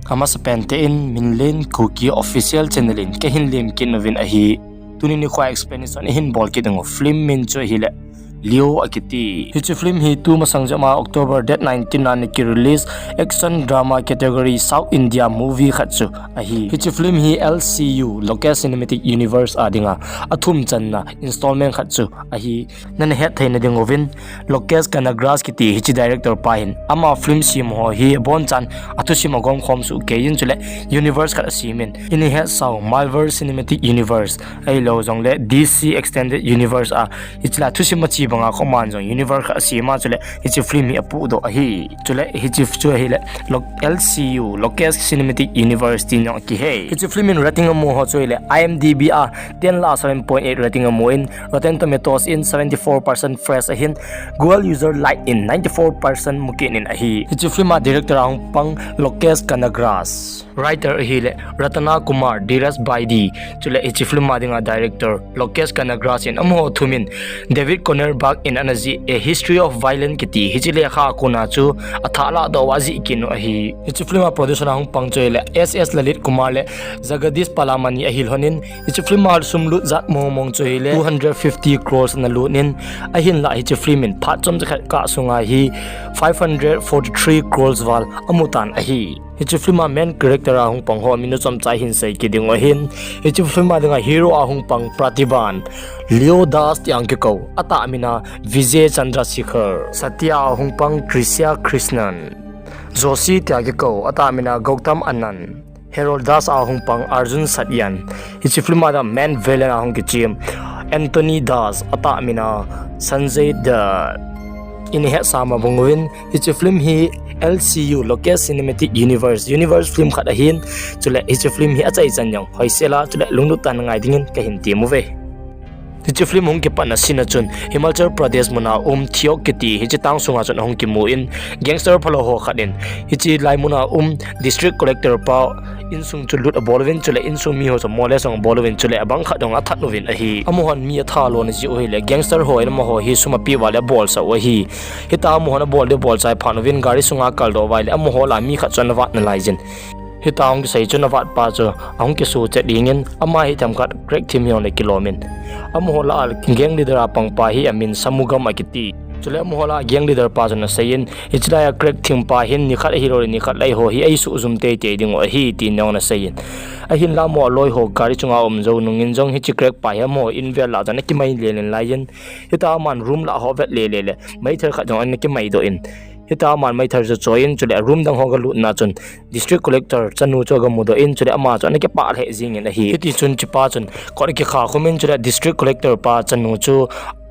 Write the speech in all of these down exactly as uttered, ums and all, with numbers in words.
Amasapen te in Minlen Kuki official channel in kahin lemkit nauvin ahi. Tuni nikho explanation ihin bolkit ding u film min chu ahile Leo akiti. Hiche film hi tumasang jep ma October date nineteen a ana ki release action drama category South India movie khat chu ahi. Hiche film hi L C U, Lokesh Cinematic Universe a dinga athum channa installment khat chu ahi. Nana hetthei na ding uvin, Lokesh Kanagaraj kiti hiche director pa hin ama film sem ho hi abonchan athusim agom khom soh kei in chule universe khat asem in. Ina hetsau Marvel Cinematic Universe ahilou jongle D C Extended Universe a hiche la thusim ache banga koiman jong universe khat asem a chule hiche film hi apohdoh ahi. Chule hiche chu ahile L C U, Lokesh Cinematic Universe tin jong akihei. Hiche film in rating amu ho chu ahile I M D B a ten lah a seven point eight rating amu in, Rotten Tomatoes in seventy four percent fresh ahin, Google user like in ninety four percent mukit in ahi. Hiche film a director ahung pang Lokesh Kanagaraj. Writer ahile Ratana Kumar Dheeraj Baidya, chule hiche film a dinga director Lokesh Kanagaraj in amaho thum in David Cronenberg in ana jih A History of Violence kiti hiche lekha a kona chu athah lahdoh uva ajih kit u ahi. Hiche film a producer ahung pang chu ahile S S Lalit Kumar le Jagadish Palamani ahi lhon in, hiche film a sum lut jat mong mong chu ahile two hundred fifty crores ana lut in, ahinlah hiche film in phat chomcha khat kah sunga hi five hundred forty three crores val amu tan ahi. Hiche film a main character ahung pang ho min u chomcha ihin sei kit ding u ahin, hiche film a dinga hero ahung pang Pratibhan, Leo Das tia kikou, atah min a Vijay Chandrasekhar, Satya ahung pang Trisha Krishnan, Joshi tia kikou, atah min a Gautam Anand, Harold Das ahung pang Arjun Satyan. Hiche film a dinga main villain ahung kichem Anthony Das, atah min a Sanjay Dutt. Ina hetsa ma bang uvin, hiche film hi L C U, Lokesh Cinematic Universe, universe film khat ahin, chule hiche film hi achaichan jong hoisel a chule lunglut tah a ngai dingin kahin tem uve. Hiche film hung kipatna scene a chun Himachal Pradesh muna um Thiok kiti hiche town sunga chun ahung kimu in, gangster phalou ho khat in hiche lai muna um district collector pa insung chu lut abol uvin chule insung mi ho chu molest jong abol uvin chule abang khat jong athat uvin ahi. Amahon mi athat lona jeh u ahile gangster ho in amaho hi sum apeh uva le abolsah u ahi. Hitia amahon abol ding abolchai phat uvin gari sunga akaldoh uva ahile amaho lah a mi khat chu ana vat nalaijin. Hitia ahung kisei chun avat pa chu ahung kisu chet dingin ama hi themkhat crack thim hijongle kilom in. Amaho lah a gang leader a pang pa hi amin Shanmugam akiti. Chule amaho lah a gang leader pa chun asei in, hiche lai a crack thim pa hin nikhat ahilouleh nikhat leh eiho hi eisuh jum teitei ding u ahi tin jong ana sei in. Ahinlah amaho aloi ho gari chunga um jou nungin jong hiche crack pa hi amaho in vel lah a chun ana kimai lelen laiyin. Hitia aman room lah a ho avet lele le meithal khat jong ana kimaidoh in. Hitia aman meithal chu achoi in chule room dang ho agalutna chun district collector chanu chu agamudoh in chule ama chu ana kipah lheh jingin ahi. Hitichun hichepa chun kot akikha khum in chule district collector pa chanu chu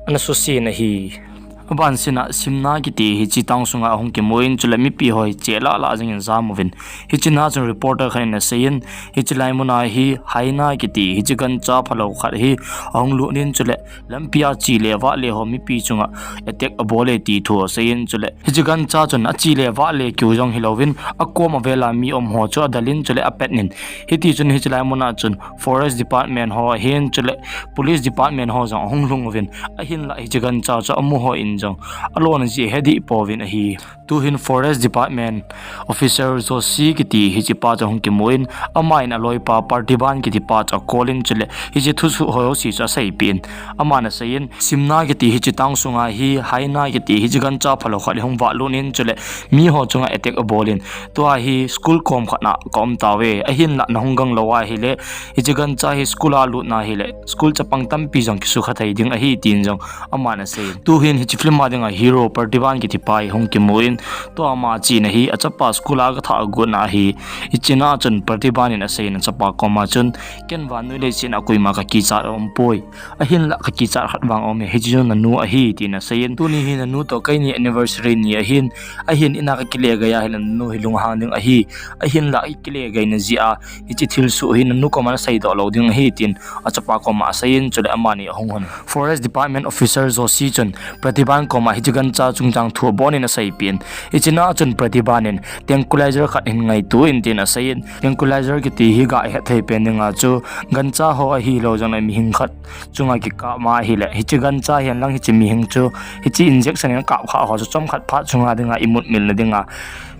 ana suse in ahi. Abanseh a Simna kiti hiche town sunga ahung kimu in chule mipi ho hi cheh lah lah jingin ajam uvin. Hiche na chun reporter khat in asei in, hiche lai muna hi Haina kiti hiche gancha phalou khat hi ahung lut in chule lampi a che le vah le ho mipi chunga attack abol e ti thu asei in chule hiche gancha chun ache le vah le keu jong hilouvin akom avel a mi um ho chu adal in chule apet in. Hitichun hiche lai muna chun forest department ho ahin chule police department ho jong ahung lhung uvin ahinlah hiche gancha chu amu ho in jong alona jeh ahe deh pouvin ahi. Tuhin forest department officer Joshi kiti hichepa chu ahung kimu in, aman aloipa Pratibhan kitipa chu akol in chule hiche thusoh ho jouse chu aseipeh in, aman asei in, Simna kiti hiche town sunga hi Haina kiti hiche gancha phalou khat hi ahung vahlut in chule mi ho chunga attack abol in, tua hi school kom khat na kaum tauve, ahinlah nahung gang lou ahile hiche gancha hi school a lut na ahile school chapang tampi jong kisukha thei ding ahi tin jong aman asei in. Tuhin hiche film a dinga hero Pratibhan kitipa hi ahung kimu in, tua ama chena hi achapa school a agathah agot na ahi. Hiche na chun Pratibhan in asei in achapa koma chun, ken vannoi leiset a koima kakichat aumpoi. Ahinlah kakichat khat vang aume, hiche chu nanu ahi tin asei in. Tuni hi nanu toh keini anniversary ni ahin, ahin in a kakile gei ahile nanu hi lunghang ding ahi. Ahinlah kakile gei na jeh a hiche thilsoh hi nanu koma naseidoh lou ding ahi tin achapa koma asei in chule amani ahung hon. Forest Department Officer Joshi chun Pratibhan koma hiche gancha chungchang thu abon in aseipeh in. Hiche na chun Pratibhan in tranquilizer khat hin ngaito in tin asei in. Tranquilizer kiti hi ga hetthei pen dinga chu gancha ho ahilou jongle mihing khat chunga kikap ma ahile hiche gancha hihen lang hiche mihing chu hiche injection in akap kha ho chu chomkhat phat chunga dinga imutmil na dinga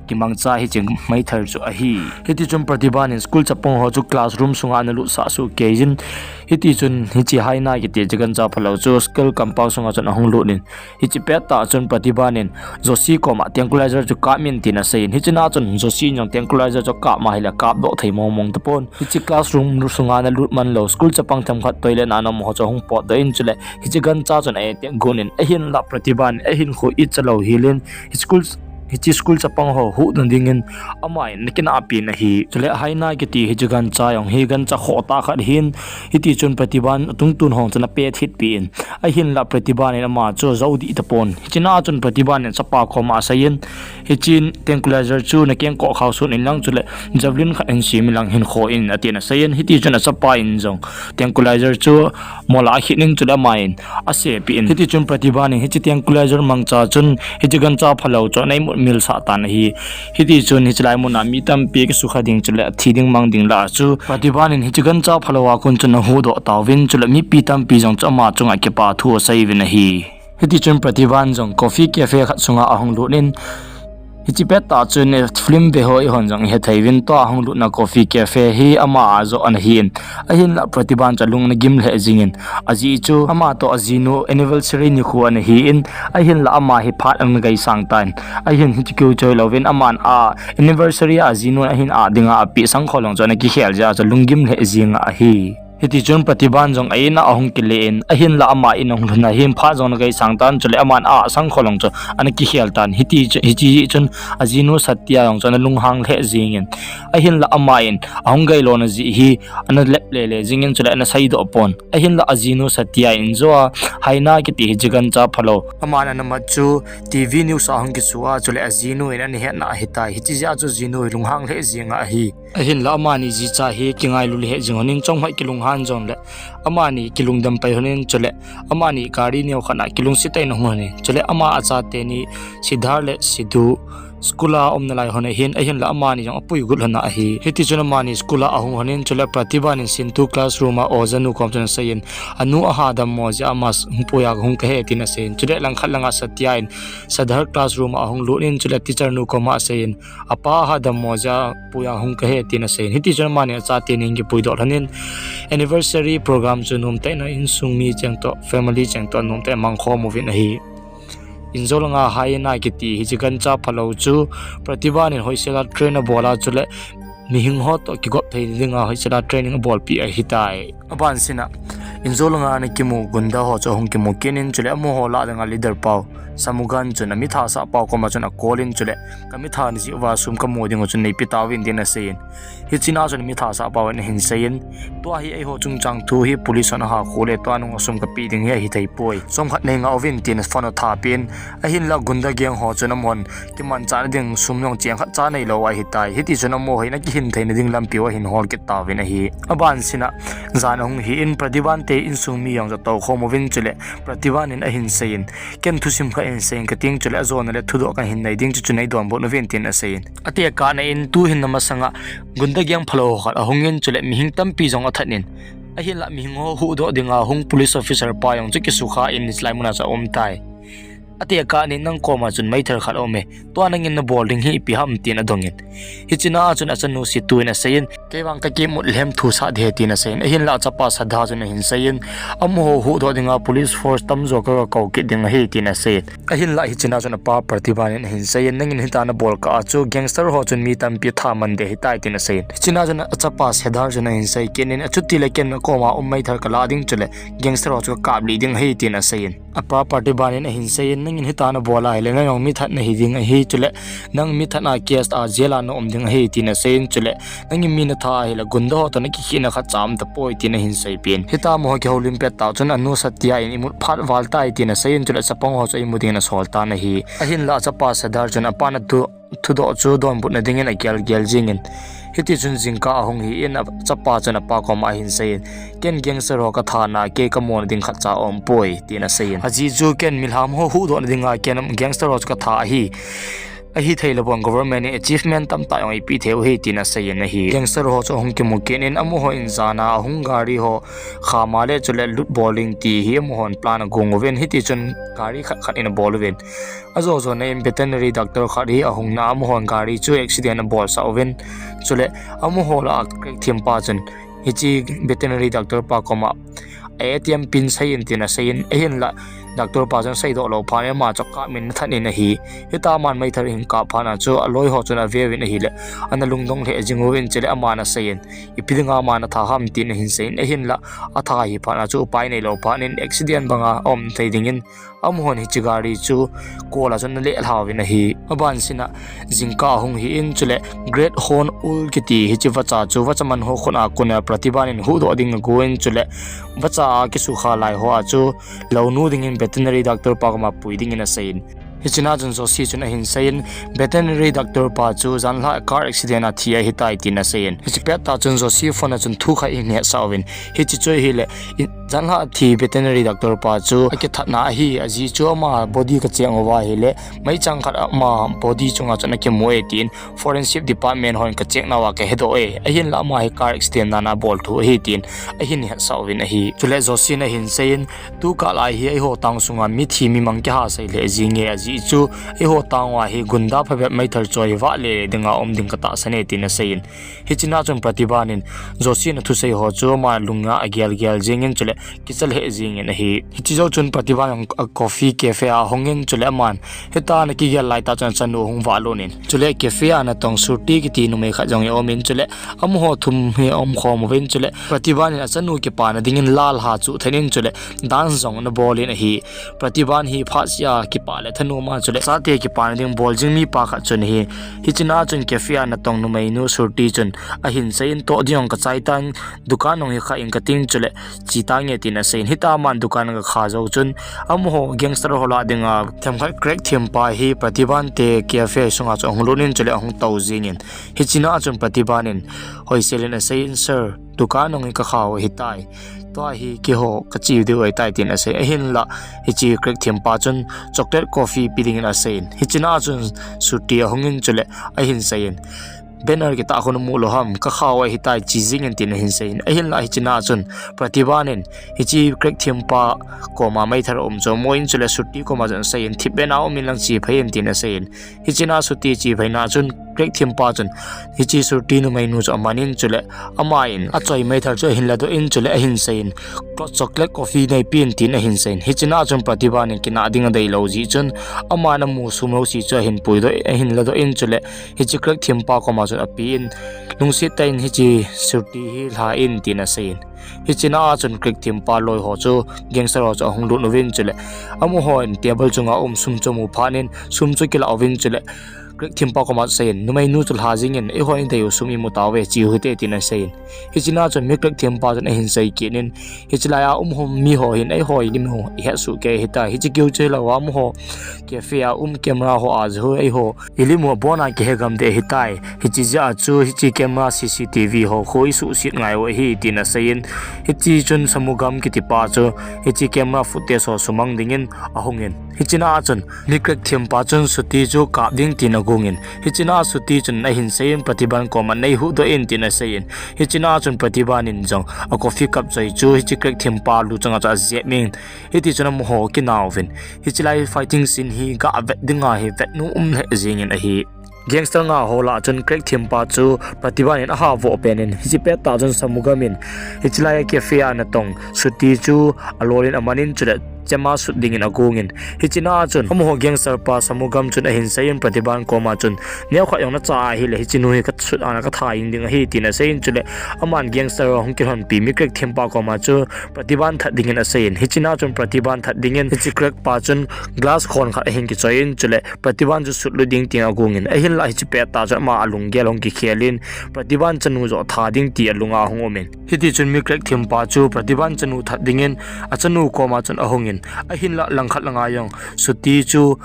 kimangcha hiche meithal chu ahi. Hiti chun Pratibha in school chapang ho chu classroom sunga ana lutsah soh keiyin, hiti chun hiche Haina kiti hiche gancha phalou chu school compound sunga chun ahung lut in, hiche pettah chun Pratibha in Joshi koma tranquilizer chu kap in tin aseiyin. Hiche na chun Joshi in jong tranquilizer chu kap ma ahile kapdoh thei mong mong tapon. Hiche classroom sunga ana lut man lou, school chapang themkhat toilet na ana um ho chu ahung potdoh in, chule hiche gancha chun a-attack gon in, ahinlah Pratibha in ahinkho icha lou helin, school, hiche school chapang ho huhdoh dingin aman ana kinahpeh in ahi. Chule Haina kiti hiche gancha jong hi gancha khohtah khat ahin, hiti chun Pratibha in atungtun ho chun apet hitpeh in, ahinlah Pratibha in ama chu ajou dih tapon. Hiche na chun Pratibha in achapa koma aseiyin, hiche tranquilizer chu nakeng koh khao sun in lang, chule javelin khat hin sem in lang hinkho in atin aseiyin, hiti chun achapa in jong tranquilizer chu mola akhit in, chule aman asepeh in. Hiti chun Pratibha in hiche tranquilizer mangcha chun hiche gancha phalou chu ana imut milsah tan ahi. Hiti chun hiche lai muna mi tampi kisukha ding chule athi ding mang ding lah a chu Pratibha in hiche gancha phalou a kon chun ahuhdoh tauvin, chule mipi tampi jong chu ama chunga kipathu aseiyuvin ahi. Hiti chun Pratibha in jong coffee cafe khat sunga ahung lut in, hiche pettah chun film ve ho eihon jong ihe theiuvin, tua ahung lutna coffee cafe hi ama a joh ana hin, ahinlah Pratibha in chu alung ana gim lheh jingin, ajeh chu ama toh ajinu anniversary nikho ana hin, ahinlah ama hi phat ana gaisang tan, ahin hichu keu choi louvin aman a anniversary a ajinu ahin ah dinga apeh sangkhol jong chu ana kikhel jeh a chu alunggim lheh jing ahi. Hiti chun Pratibha in jong a-in a ahung kile in, ahinlah ama in ahung lhun ahin, phat jong ana gaisang tan, chule aman a sangkhol jong chu ana kikhel tan. Hiti chu, hiti chun ajinu Satya jong chu ana lunghang lheh jingin, ahinlah aman ahung gailona jeh hi ana lep lele jingin, chule ana seidoh pon. Ahinlah ajinu Satya in joh a Haina kiti hiche gancha phalou aman ana mat chu TV news a ahung kisu a, chule ajinu in ana hetna ahitai. Hiche jeh a chu ajinu hi lunghang lheh jing ahi. Ahinlah amani jicha hi kingailu lheh jing lhonin, chomkhat kilunghan jongle amani kilungdam pai lhonin, chule amani gari neokhat a kilungset tah in ahung lhonin, chule ama achate ni Siddharth le Sidhu school a umna lai lhon ahin, ahinlah amani jong apuigot lhon ahi. Hiti chun amani school a ahung lhonin, chule Pratibha in Sindhu classroom a ojanu kom chun aseiyin, anu aha dammo jeh a ama hung pui a hung kahi tin aseiyin, chule langkhat langa Satya in Siddharth classroom a ahung lut in, chule teacher nu koma aseiyin, apa aha dammo jeh a pui a hung kahi tin aseiyin. Hiti chun amani achate ni ahin kipuidoh lhonin, anniversary program chu nomtah in a insung mi cheng toh, family cheng toh nomtah in amangkhom uvin ahi. Injo langa Haina kiti hiche gancha phalou chu Pratibha in hoisel a train abol a, chule mihing ho toh kigop thei dinga hoisel a training abolpeh ahitai. Abansina injo langa ana kimu gunda ho chu ahung kimu kit in, chule amaho lah dinga leader pau Shamugan chun amithasah pau koma chun akol in, chule kamithana jeh uva sum kamu dingu chun neipe tauvin tin aseiyin. Hiche na chun mithasah pau in ahin seiyin, tua hi eiho chungchang thu hi police hon aha khole, tua nunga sum kapeh ding hi ahithei poi. Chomkhat neingah uvin tin phone athapeh in, ahinlah gunda gang ho chun amahon kimanchahna ding sum jong cheng khat cha neilou ahitai. Hiti chun amaho hi ana kihin theina ding lampi u ahin hol kit tauvin ahi. Abansina jan ahung hi in, Pratibha te insung mi jong chu atoukhom uvin, chule Pratibha in ahin seiyin, ken thusim khat hin seiyin kating, chule ajona le thudoh kahin nei ding chu, chu neidonbut uvin tin aseiyin. Atekahna in tuhin na masanga gunda gang phalou khat ahungin, chule mihing tampi jong athat in, ahinlah mihing ho huhdoh dinga hung police officer pa jong chu kisukha in hiche lai muna chu aumtai. Atekahna in nang koma chun meithal khat aume, tua nangin nabol ding hi ipi ham tin adongin. Hiche na a chun achanu Sindhu in aseiyin, kei vang kakimut lhem thusah ding ahi tin aseiyin. Ahinlah achapa Siddharth chun ahin seiyin, amaho huhdoh dinga police force tamjo kaga kou kit ding ahi tin aseiyin. Ahinlah hiche na chun apa Pratibha in ahin seiyin, nangin hitia nabol kah a chu gangster ho chun mi tampi atha man ding ahitai tin aseiyin. Hiche na chun achapa Siddharth chun ahin sei kit in, achutile ken nakoma um meithal kalah ding, chule gangster ho chu kakaplih ding ahi tin aseiyin. Apa Pratibha in ahin seiyin, nangin hitia nabol ahile nang jong mithat nahi ding ahi, chule nang mithat a case a jail a naum ding ahi tin aseiyin, chule nangin mi natha ahile gunda ho toh nakikhehna khatcha aum tapoi tin ahin seipeh in. Hitia amaho kihoulim pettah chun anu Satya in imut phat val tai tin aseiyin, chule chapang ho chu imu dingin asol tan ahi. Ahinlah achapa Siddharth chun apa natu thudoh chu donbutna dingin agel gel jingin. Hiti chun jingkah ahung hi in, achapa chun apa koma ahin seiyin, ken gangster ho kathana kei kamona ding khatcha aumpoi tin aseiyin. Ajeh chu ken milham ho huhdohna dinga ken gangster ho chu katha ahi. Ahithei lou vang government in achievement tamtah jong eipeh thei u ahi tin aseiyin ahi. Gangster ho chu ahung kimu kit in amaho in jana ahung gari ho kham a le chule lut bol ding ti hi amahon plan agong uvin, hiti chun gari khat khat in abol uvin. Ajo jona in veterinary doctor khat hi ahung na amahon gari chu accident abolsah uvin. Chule amaho lah a crack thempa chun hiche veterinary doctor pa koma A T M pin seiyin tin aseiyin, ahinlah doctor pa chun seidoh lou phat in ama chu akap in athat in ahi. Hitia aman meithal ahin kap phat a chu aloi ho chun aveuvin ahile ana lungdong lheh jing uvin, chule aman aseiyin, ipi dinga aman atha ham tin ahin seiyin, ahinlah atha ahi phat a chu upai neilou phat in accident banga aum thei dingin amahon hiche gari chu kol a chun ana lelha uvin ahi. Abansina jingkah ahung hi in, chule Great Horn Owl kiti hiche vacha chu vacha man ho khut a kon a Pratibha in huhdoh ding agon, chule vacha a kisukha lai ho a chu lounu dingin veterinary doctor pa koma pui dingin aseiyin. Hichena chun Joshi chun ahin seiyin, veterinary doctor pa chu janhi a car accident a thi ahitai tin aseiyin. Hiche pettah chun Joshi phone a chun thu khat ahin hetsah uvin, hiche chu ahile, janhi a thi veterinary doctor pa chu akithatna ahi, ajeh chu ama body kacheck uva ahile meichang khat ama body chunga chun akimu e tin forensic department hon kacheck nauva kahedoh e, ahinlah ama hi car accident nana bol thu ahi tin ahin hetsah uvin ahi. Chule Joshi in ahin seiyin, tukah lai hi eiho town sunga mithi mimang kiha sei lheh jing e, ajeh chu eiho town uva hi gunda phabep meithal choi vahle dinga um ding katahsan e tin aseiyin. Hichena chun Pratibha in Joshi in athusei ho chu ama lunga agel gel jingin, chule kicha lheh jingin ahi. Hiche jou chun Pratibha in a coffee cafe a ahungin, chule aman hitia ana kigel laitah chun achanu ahung valut in, chule cafe a natong Shruti kiti numei khat jong aumin, chule amaho thum hi aumkhom uvin, chule Pratibha in achanu kipana dingin lal ha chu thanin, chule dance jong ana bolin ahi. Pratibha hi phatseh a kipah le thanom a, chule chate kipana ding bol jing mipa khat chu ahi. Hichena chun cafe a natong numeinu Shruti chun ahin seiyin, toh ding jong kachai tan, dukan jong hi kha in kating, chule che tange tin aseiyin. Hitia aman dukan agakha jou chun amaho gangster ho lah dinga themkhat crack thempa hi Pratibha te cafe sunga chu ahung lut in, chule ahung tou jingin. Hichena chun Pratibha in hoisel in aseiyin, sir, dukan jong hi kakha u ahitai, tua hi keiho kache diu ahitai tin aseiyin, ahinlah hiche crack thempa chun chocolate coffee pe dingin aseiyin. Hichena chun Shruti ahungin, chule ahin seiyin, banner kitah khu namu lou ham, kakha u ahitai, che jingin tin ahin seiyin. Ahinlah hichena chun Pratibha in hiche crack thempa koma meithal aum chu amun, chule Shruti koma chun aseiyin, thipbeh a umin lang che phei in tin aseiyin. Hichena Shruti che pheina chun crack thempa chun hiche Shruti numeinu chu amanin, chule aman achoi meithal chu ahin ladoh in, chule ahin seiyin, chocolate coffee neipen tin ahin seiyin. Hichena chun Pratibha in kinah ding adeilou jeh chun aman amu sum jouse chu ahin puidoh, ahin ladoh in, chule hiche crack thempa koma chun apen, lungset tah in hiche Shruti hi lha in tin aseiyin. Hichena chun crack thempa loi ho chu, gangster ho chu ahung lut uvin, chule amahon table chunga um sum chu amu phat in sum chu akilah uvin, chule crack thempa koma aseiyin, numeinu chu lha jingin, eihon idei u sum imu tauve, che u hite tin aseiyin. Hichena chun mi crack thempa chun ahin sei kit in, hiche laiya um ho miho hin eiho ilim u ihet soh kei ahitai, hiche keu chu hilou a amaho cafe a um camera ho a jong eiho ilim u abona kihe gam ding ahitai, hiche jeh a chu hiche camera C C T V ho khu isuhset ngai u ahi tin aseiyin. Hiti chun Samugam kitipa chu hiche camera footage ho sumang dingin ahungin. Hichena chun mi crack thempa chun Shruti chu kap ding tin agongin. Hichena Shruti chun ahin seiyin, Pratibha koma neihuhdoh in tin aseiyin. Hichena chun Pratibha in jong a coffee cup choi chu hiche crack thempa luchanga chu ajep in. Hiti chun amaho akina uvin. Hiche lai fighting scene hi gavet dinga hi vetnom um lheh jingin ahi. Gangster nga ho lah chun crack thempa chu Pratibha in ahavoh pen in, hiche pettah chun Samugam in hiche lai cafe a natong Shruti chu alolin amanin, chule chema sut dingin agongin. Hichena chun amaho gangster pa Samugam chun ahin seiyin Pratibha koma chun, neokhat jong nacha ahile hiche nu hi kasut a na katha jing ding ahi tin aseiyin, chule aman gangster ho hung kilhonpi mi crack thempa koma chu Pratibha that dingin aseiyin. Hichena chun Pratibha that dingin hiche crack pa chun glass khon khat ahin kichoiyin, chule Pratibha chu sutlut ding tin agongin. Ahinlah hiche pettah chun ama alunggel hung kikhelin, Pratibha chanu joh tha ding ti alunga ahung umin. Hiti chun mi crack thempa chu Pratibha chanu that dingin achanu koma chun ahungin. Ahinlah langkhat langa jong Shruti chu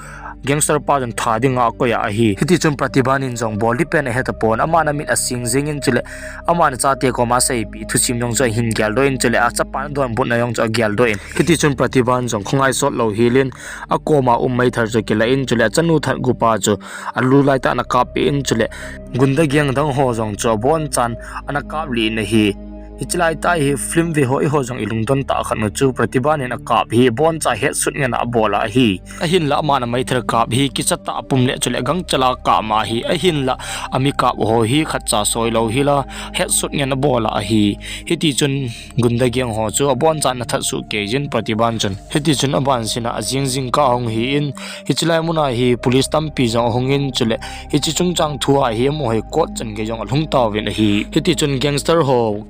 gangster pa chun that dinga akoi a ahi. Hiti chun Pratibhan in jong bol ding pen ahe tapon, aman amit asing jingin chule, aman achate koma aseipi thusim jong chu ahin geldoh in chule, achapa donbutna jong chu ageldoh in. Hiti chun Pratibhan jong khongai sot lou helin, akoma um meithal chu akilah in chule, achanu that gupa chu alu laitah in akap in chule, gunda gang dang ho jong chu abonchan ana kap lih in ahi. Hiche laitah hi film ve ho eiho jong ilungdon tah khat u chu Pratibhan in akap hi abonchan hetsut ngen a abol ahi. Ahinlah aman ameithal kap hi kichat tah a apum le chule gangchal a akap ma ahi. Ahinlah ami kap ho hi khatcha soi lou hela hetsut ngen abol ahi. Hiti chun gunda gang ho chu abonchan ana that soh kei jin Pratibhan chun. Hiti chun abansina ajing jingkah ahung hi in, hiche lai muna hi police tampi jong ahung in chule, hiche chungchang thu a hi amaho hi court chan gei jong alhung tauvin ahi. Hiti chun gangster ho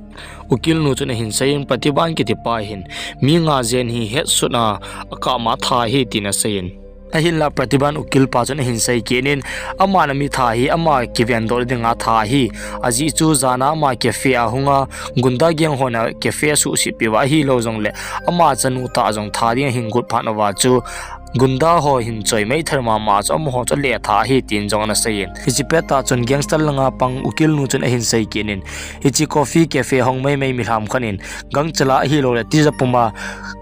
ukil nu chun ahin seiyin, Pratibhan kiti pa hin mi nga jen hi hetsut a akap ma atha ahi tin aseiyin. Ahinlah Pratibhan ukil pa chun ahin sei kit in, aman ami that hi ama kivendoh dinga that ahi. Ajeh chu jan a ama cafe a hunga gunda gang hon a cafe asuhset peh uva ahilou jongle ama chanu tah jong that ding ahin got phat uva chu gunda ho hin choi meithal mama chu amaho chu aleh that ahi tin jong ana seiyin. Hiche pettah chun gangster langa pang ukil nu chun ahin sei kit in, hiche coffee cafe hong maimai milham khat in gangchal a ahilouleh tija puma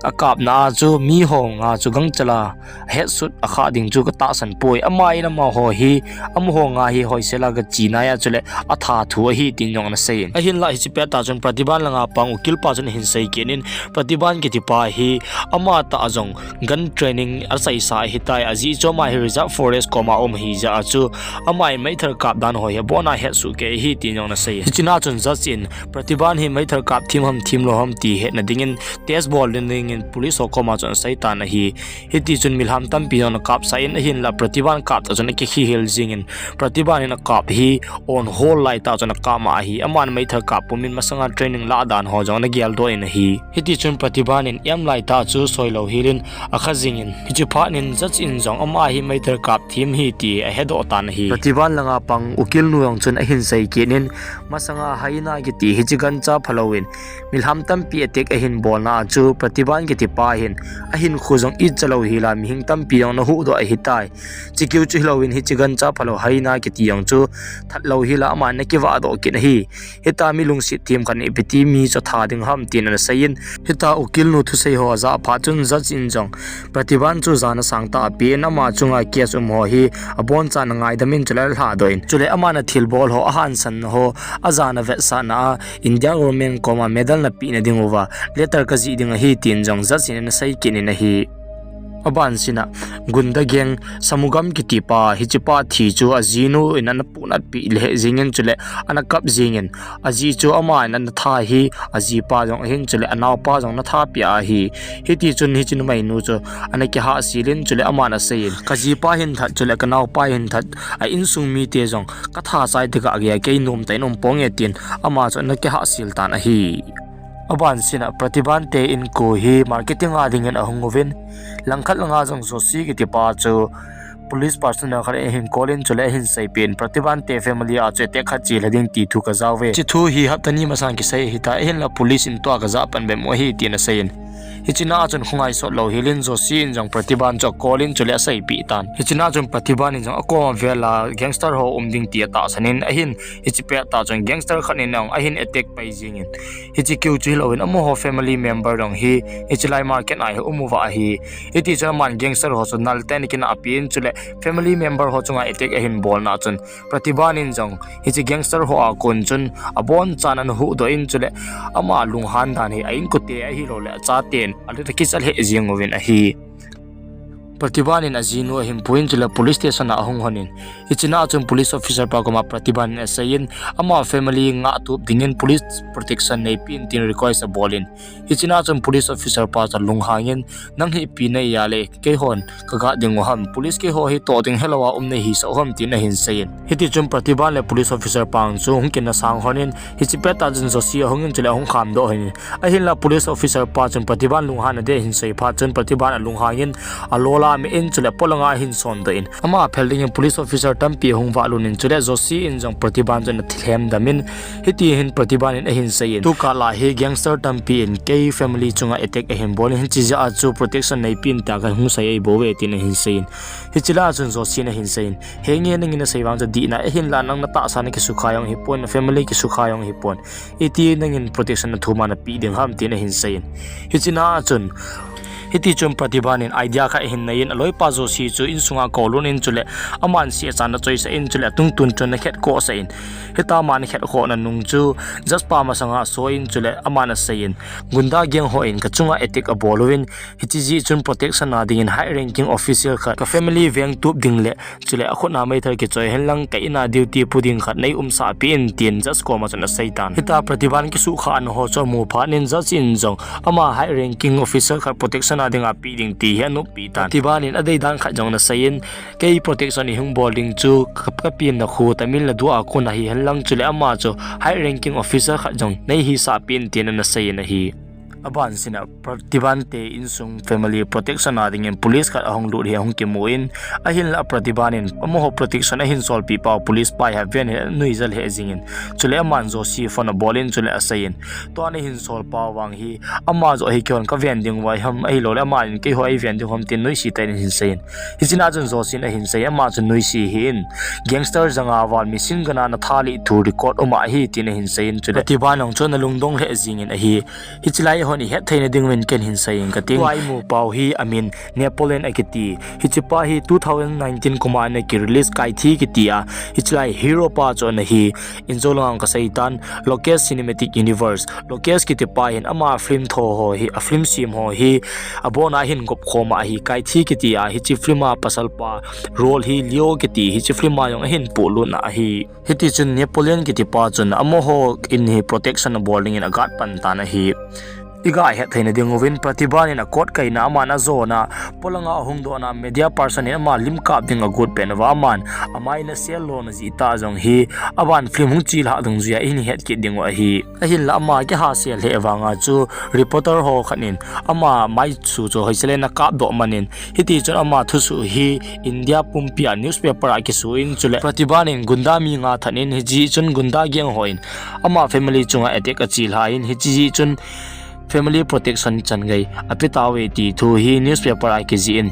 akapna a chu mi ho nga chu gangchal a ahetsut akhah ding chu katahsan poi. Ama in amaho hi, amaho nga hi hoisel a gache nai a chule atha thu ahi tin jong ana seiyin. Ahinlah hiche pettah chun Pratibhan langa pang ukil pa chun ahin sei kit in, Pratibhan kiti pa hi ama tah jong gun training achaisa ahitai, ajeh chu ama hi reserve force koma um ahijeh a chu ama in meithal kap dan ho hi abona hetsoh kei ahi tin jong ana seiyin. Hichena chun judge in Pratibhan hi meithal kap them ham them lou ham ti hetna dingin test bol ding dingin police ho koma chun asei tan ahi. Hiti chun milham tampi jong ana kapsah in, ahinlah Pratibhan kap tah chun akikhe hel jingin, Pratibhan in akap hi on hold laitah chun akap ma ahi. Aman meithal kap pumin masanga training lah dan ho jong ana geldoh in ahi. Hiti chun Pratibhan in aim laitah chu soi lou helin akha jingin, hiche phat in judge in jong ama hi meithal kap them ahi ti ahedoh tan ahi. Pratibhan langa pang ukil nu jong chun ahin sei kit in, masanga hyena kiti hiche gancha phalouvin milham tampi attack ahin bolna a chu Pratibhan kiti pa hin ahinkho jong icha lou hela mihing tampi jong ana huhdoh ahitai. Chukeu chu hilouvin hiche gancha phalou hyena kiti jong chu that lou hela aman ana kivahdoh kit ahi. Hitia mi lungset them khat in ipi ti mi chu atha ding ham tin ana seiyin. Hitia ukil nu thusei ho ajah phat chun judge in jong Pratibhan chu jana sangtah apen, ama chunga case um ho hi abonchan angaidam in chule alhadoh in, chule aman athilbol ho, ahansan ho, ajana vetsahna a India government koma medal napeh na dinguva letter kajih ding ahi tin jong judge in ana sei kit in ahi. Abansina gunda gang Samugam kiti pa, hiche pa thi chu ajinu in ana punat peh lheh jingin chule ana kap jingin, ajeh chu ama in ana that hi ajipa jong ahin chule anaopa jong ana thapeh ahi. Hiti chun hiche numeinu chu ana kihahsel in chule aman aseiyin, kajipa hin that chule kanaopa hin that, a insung mite jong katha chai tokah geiya kei nomtah in um ponge tin ama chu ana kihahsel tan ahi. Abansina Pratibhan te inko hi marketing a dingin ahung uvin, langkhat langa jong Joshi kiti pa chu police personnel khat in ahin call in chule ahin seipeh in, Pratibhan te family a chu attack khat chelha ding ti thu kajauve. Hiche thu hi hapta ni masang kisei ahitai, ahinlah police in tua kajah pan bep u ahi tin aseiyin. Hichena a chun khongai sot lou helin Joshi in jong Pratibhan chu acall in chule aseipeh tan. Hichena chun Pratibhan in jong akoma vela gangster ho um ding ti atahsan in ahin, hiche pettah chun gangster khat in jong ahin attack pai jingin, hichekeu chu hilouvin amaho family member jong hi hiche lai market a hi um uva ahi. Hiti chun aman gangster ho chu nal tah in ana kinahpeh in chule family member ho chunga attack ahin bolna chun Pratibhan in jong hiche gangster ho a kon chun abonchan ana huhdoh in chule ama lunghan dan hi a inkote ahilouleh achaten alut akicha lheh jeng uvin ahi. Pratibhan in ajinu ahin puiyin chule police station a ahung honin, hichena chun police officer pa koma Pratibhan in aseiyin, ama family ngahtup dingin police protection neipeh in tin request abolin, hichena chun police officer pa chu alunghangin, nang hi ipi nahi a le keihon kaga dingu ham, police keiho hi toh ding helou a um nahisah u ham tin ahin seiyin. Hiti chun Pratibhan le police officer pa chu hung kinasang honin, hiche pettah chun Joshi ahungin chule ahung khamdoh honin, ahinlah police officer pa chun Pratibhan lunghan adeh ahin sei phat chun Pratibhan alunghangin alol a Amin chule polanga ahin sondoh in, ama phel dingin police officer tampi ahung valut in, chule Joshi in jong Pratibha chu ana thilhem dam in, hiti hin Pratibha in ahin seiyin, tukah lah hi gangster tampi in kei family chunga attack ahin bol in, hiche jeh a chu protection neipeh in tia kahung sei ahi bouve tin ahin seiyin. Hiche lah a chun Joshi in ahin seiyin, henge nangin nasei vang chu dihna ahinla nang natahsa nakisukha jong hipon, na family kisukha jong hipon. Iti nangin protection nathum a napeh ding ham tin ahin seiyin. Hiche lah a chun, hiti chun Pratibha in idea khat ahin neiyin, aloipa Joshi chu insunga koulut in chule, aman sehchan ana choisah in chule, atungtun chun ana khetkohsah in. Hitia aman akhetkhohna nung chu, Judge pa masanga asoi in chule, aman aseiyin, gunda gang hon kachunga attack abol uvin, hiche jeh chun protection a dingin high ranking official khat, ka family vengtup ding le, chule akhut a meithal kichoi henlang ka in a duty pu ding khat neiumsah peh in tin judge koma chun aseitan. Hitia Pratibha in kisukha ana ho chu amu phat in judge in jong ama high ranking officer khat protection a dinga peh ding ti hi anop peh tan. Pratibha in adeidan khat jong ana seiyin, kei protection ihung bol ding chu ka, kapenna khu Tamil Nadu a kon ahi henlang chule ama chu high ranking officer khat jong neihisah peh in tin ana seiyin ahi. Abansina Pratibha te insung family protection a dingin police khat ahung lut hi ahung kimun, ahinla Pratibha in amaho protection ahin solpeh pau police pa hi aven hi anuijat lheh jingin, chule aman Joshi phone abol in chule aseiyin, tua nahin sol pau vang hi ama joh hi keihon kaven ding uva ham ahilouleh aman keiho eiven ding ham tin nuisat in ahin seiyin. Hiche lah a chun Joshi in ahin seiyin, ama chun nuisat hih in, gangster janga val machine gun a natha lih thu record um ahi tin ahin seiyin, chule Pratibha in jong chu ana lungdong lheh jingin ahi. Hiche lai hon ihet theina dinguvin ken hin seiyin kating. Tua imu pau hi amin Napoleon akiti. Hiche pa hi two thousand nineteen kum a ana kirelease Kaithi kiti a. Hiche lai hero pa chu ana hi. Injo langa kaseitan, Lokesh Cinematic Universe. Lokesh kiti pa hin ama film tho ho hi, a film sem ho hi abona hin gop khom ahi. Kaithi kiti a, hiche film a pasal pa role hi Leo kiti, hiche film a jong ahin polut na ahi. Hiti chun Napoleon kiti pa chun amaho in hi protection abol dingin aguard pan tan ahi. Iga het theina dinguvin Pratibha in a court kaina aman ajona, polanga ahung dohna media person in ama lim kap ding agot pet uva aman, amai in asel lona jeh tah jong hi, aban film hung chelhah dungjuia ihin het kit diu ahi. Ahinla ama kihasel lheh vanga chu reporter ho khat in ama mai su chu hoisele ana kapdoh man in, hiti chun ama thusuh hi India pumpi a newspaper a kisu in chule Pratibha in gunda mi nga that in hiche chun gunda gang hon ama family chunga attack achelha in hiche chun family protection changei ape tauve ti thu hi newspaper a kijih in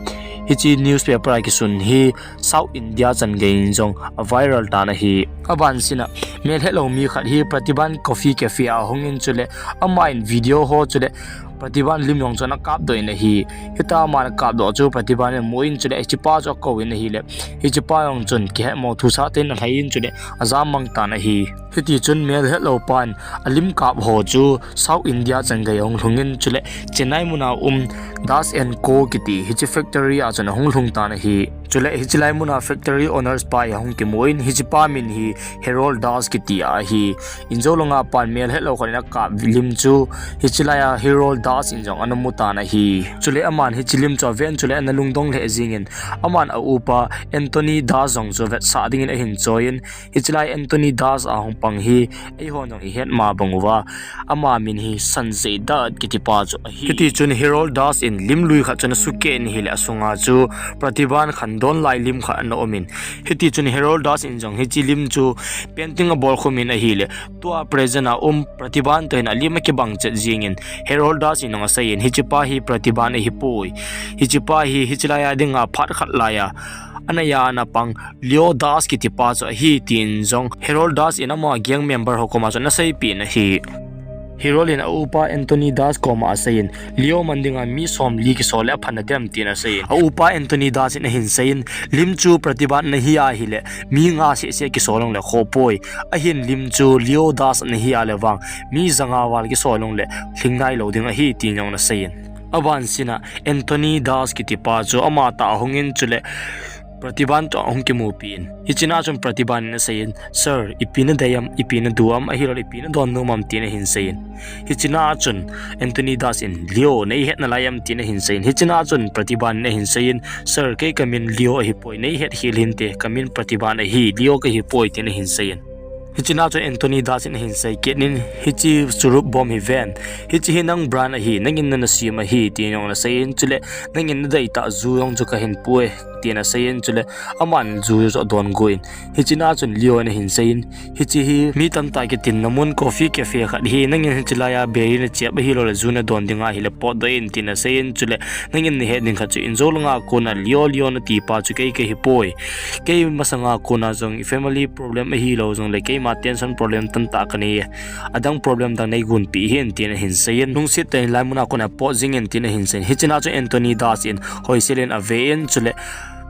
hiche newspaper a kisun hi South India changei in jong aviral tan ahi. Abansina melhetlou mi khat hi Pratibha coffee cafe a ahung in chule ama in video ho chule Pratibha lim jong chu ana kapdoh in ahi. Hitia ama ana kapdoh chu Pratibha in amu in chule hiche pa chu akou in ahile hiche pa jong chun kihetmo thusah tah in alhai in chule ajam mang tan ahi. Hiti chun melhetlou pan alim kap ho chu South India changei ahung lhung in chule Chennai muna um Das and Co kiti hiche factory a chun ahung lhung tan ahi. Chule hiche lai muna factory owners pa hi ahung kimu in hiche pa min hi Harold Das kiti ahi. Injo langa pan melhetlou khat in akap lim chu hiche lai a Harold Das in jong ana mu tan ahi. Chule aman hiche lim chu aven chule ana lungdong lheh jingin aman a upa Anthony Das jong chu vetsah dingin ahin choiyin hiche lai Anthony Das ahung pang hi eihon jong ihet ma bang uva ama min hi Sanjay Dutt kiti pa chu ahi. Hiti chun Harold Das in lim lui khat chu ana sukeh in ahile asunga chu Pratibha khandon lai lim khat ana um in hiti chun Harold Das in jong hiche lim chu painting abol khum in ahile tua present a um Pratibha toh hin alim akibang chet jingin Harold Das in jong aseiyin hiche pa hi Pratibha ahipoi. Hiche pa hi hiche lai a dinga phat khat lai a ana ya ana pang Leo Das kiti pa chu ahi tin jong Harold Das in ama gang member ho koma chu ana seipeh in ahi. Harold in a upa Anthony Das koma aseiyin Leo man dinga mi somli kisol le apha nadem tin aseiyin. A upa Anthony Das in ahin seiyin lim chu Pratibha nahi ahile mi nga seh seh kisol jongle khoh poi. Ahin lim chu Leo Das nahi ahile vang mi janga val kisol jongle lhing nailou ding ahi tin jong ana seiyin. Abansina Anthony Das kiti pa chu ama tah ahung in chule Pratibha toh ahung kimupi in. Hiche lah a chun Pratibha in aseiyin, Sir, ipi nadei am, ipi nadu am, ahilouleh ipi nadon nom am tin ahin seiyin. Hiche lah a chun Anthony Das in Leo neihet nalai am tin ahin seiyin. Hiche lah a chun Pratibha in ahin seiyin, Sir, kei kamin Leo ahipoi, neihet khel hinte, kamin Pratibha ahi, Leo kahipoi tin ahin seiyin. Hichea chun Anthony Das in ahin sei kit in, hiche churup bom hi ven. Hiche hi nang brand ahi, nangin nana sem ahi, tin jong ana sei in, chule nangin nadei tah ju jong chu kahin pui, tin asei in, chule aman ju chu adon got in. Hichea chun Leo in ahin sei in, hiche hi mi tamtah kitinna mun coffee cafe khat ahi, nangin hiche laiya biri nachep ahilou le ju nadon ding ahile potdoh in, tin asei in, chule nangin nahet ding khat chu injo langa kona Leo Leo nati pa chu kei kahi poi. Kei masanga kona jong i family problem ahilou jongle keima tension problem tamtah kanei e. Adang problem dang neigonpeh hih in, tin ahin sei in. Lungset tah in hilai muna kona pot jing in, tin ahin sei in. Hichea chu Anthony Das in hoisel in ave in, chule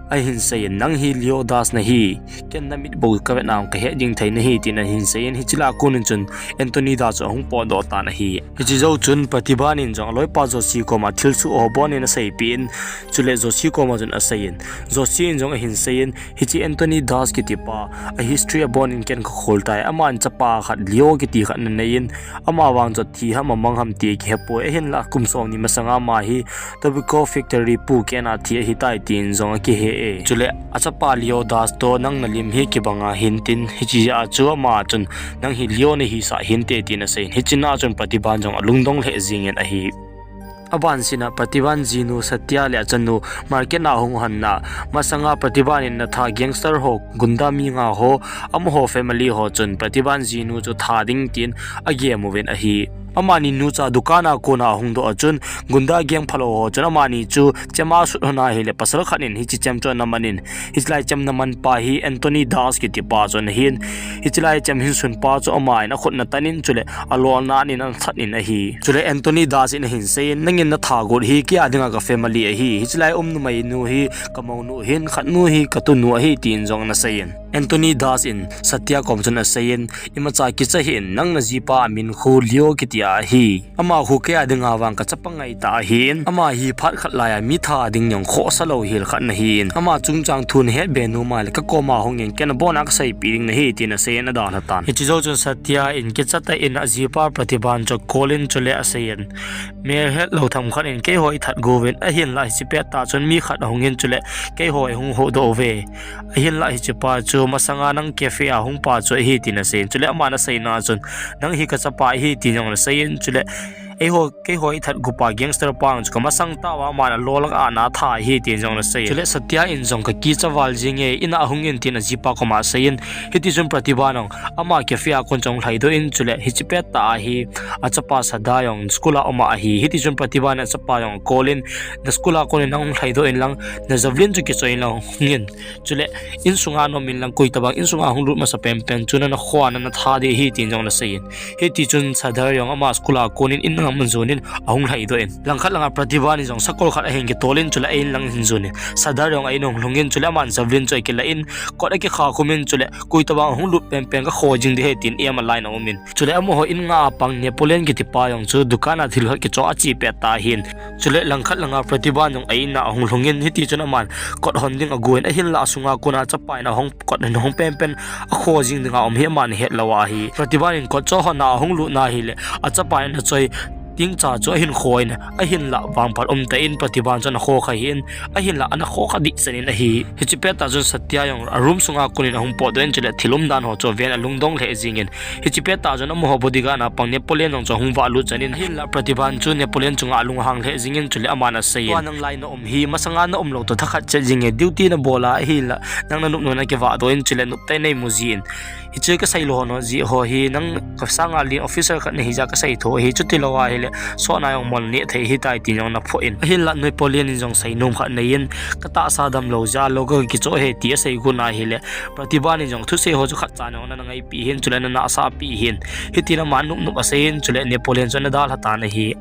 ahin sei in, nang hi Leo Das nahi. Ken namit bou kavet nau kahet ding thei nahi, tin ahin sei in. Hiche lah a kon in chun Anthony Das chu ahung potdoh tan ahi. Hiche jou chun Pratibha in jong aloipa Joshi koma thilsoh ho abonin aseipeh in, chule Joshi koma chun asei in. Joshi in jong ahin sei in, hiche Anthony Das kiti pa, a history abonin ken kakhol tai. Aman chapa khat Leo kiti khat ananei in, ama vang chu athi ham amang ham ti kihepoi. Ahinlah kum somni masanga ama hi tobacco factory pu kehna a thi ahitai, tin jong akihe e. Chule achapa Leo Das toh nang nalim hi kibang ahin tin, hichea chu ama chun nang hi Leo nahisah hinte, tin asei in. Hichea chun Pratibha in jong alungdong lheh jing in ahi. Abansina Pratibha in jinu Satya le achanu market a hung lhonna, masanga Pratibha in natha gangster ho, gunda mi nga ho, amaho family ho chun Pratibha in jinu chu tha ding tin agem uvin ahi. Amani nucha dukan a kona ahung doh a chun, gunda gang phalou ho chun amani chu chem asut lhon ahile, pasal khat in hiche chem chu ana man in, hiche lai chem ana man pa hi Anthony Das kiti pa chu ahin, hiche lai chem hin sun pa chu aman akhut ana tan in, chule alolna anin ana that in ahi. Chule Anthony Das in ahin sei in, nangin natha got hi keia dinga ka family ahi. Hiche lai um numei nu hi kamonu ahin, khat nu hi katunu ahi, tin jong ana sei in. Anthony Das in Satya kom chun asei in, imacha kicha hih in, nang najipa amin khu Leo kiti ahi. Ama khu keia dinga vang kachapa ngaitah ahin, ama hi phat khat laiya mi that ding jong khohsa lou hel khat nahin, ama chungchang thu nahet be nom ahile kakoma hung in, ken abona kaseipeh ding nahi, tin asei in adalha tan. Hiche jou chun Satya in kicha tah in ajipa Pratibha chu acall in, chule asei in, mi hetlou themkhat in keiho eithat got uvin, ahinlah hiche pettah chun mi khat ahung in, chule keiho eihung huhdoh uve. Ahinlah hichepa chu masanga nang cafe a hung pa chu ahi, tin asei in. Chule aman aseina chun, nang hi kachapa ahi, tin jong ana sei in, chule eiho, keiho eithat got pa gangster pa chu kamasang tah uva aman alol a ana that ahi, tin jong ana sei in. Chule Satya in jong kakicha val jing e, in a hung in, tin ajipa koma asei in. Hitichun Pratibha in jong ama cafe a kon chu ahung lhaidoh in, chule hiche pettah a hi achapa Sadar jong school a um ahi. Hitichun Pratibha in achapa jong acall in, na school a kon in nahung lhaidoh in lang, na javelin chu kichoi in lang hung in. Chule insunga naum in lang, koi tobang insunga hung lut masa penpen chu nana kho a nana that ding ahi, tin jong ana sei in. Hitichun Sadar jong ama school a kon in in lang amun jon in ahung lhaidoh in. Langkhat langa Pratibha in jong sakol khat ahin kitol in, chule a-in lang ahin jon in. Sadar jong a-in ahung lhung in, chule aman javelin chu akilah in, kot akikha khum in, chule koi tobang ahung lut penpen kakho jing ding ahi, tin aim a line a um in. Chule amaho in nga a pang Napoleon kiti pa jong chu dukan a thil khat kichoh ache pettah ahin. Chule langkhat langa Pratibha in jong a-in a ahung lhung in, hitichun aman kot hon ding agon, ahinlah asunga kona achapa in ahung kot in ahung penpen akho jing dinga um hi aman ahet lou ahi. Pratibha in kot choh hon a ahung lut na ahile, achapa in achoi tingcha chu ahin kho in, ahinlah vangphat umtah in Pratibha in chu ana kho kha ahin, ahinlah ana kho kha dehset in ahi. Hiche pettah chun Satya jong a room sunga kon in ahung potdoh in, chule thil umdan ho chu aven alungdong lheh jing in. Hiche pettah chun amaho bodyguard a pang Napoleon jong chu ahung vahlut chan in, ahinlah Pratibha in chu Napoleon chunga alung ahang lheh jing in, chule aman asei in, tua nang lai naum hi masanga naum lou toh thakhat chet jing e, duty nabol a ahinlah nang nanop nom in nakivahdoh in, chule noptah in neimu jin. Hiche kasei lou ho jeh ho hi nang kasanga len officer khat nahi jeh a kasei tho ahi, chuti lou ahile sotna jong mol neh thei ahitai, tin jong ana phoh in. Ahinlah Napoleon in jong seinom khat anei in, katahsa damlou jeh a local kichoh ahi ti asei got na ahile, Pratibha in jong thusei ho chu khatcha in jong ana ngaipi ahin, chule ana nahsah pi ahin. Hitin ama nop nop asei in, chule Napoleon chu ana dalha tan ahi.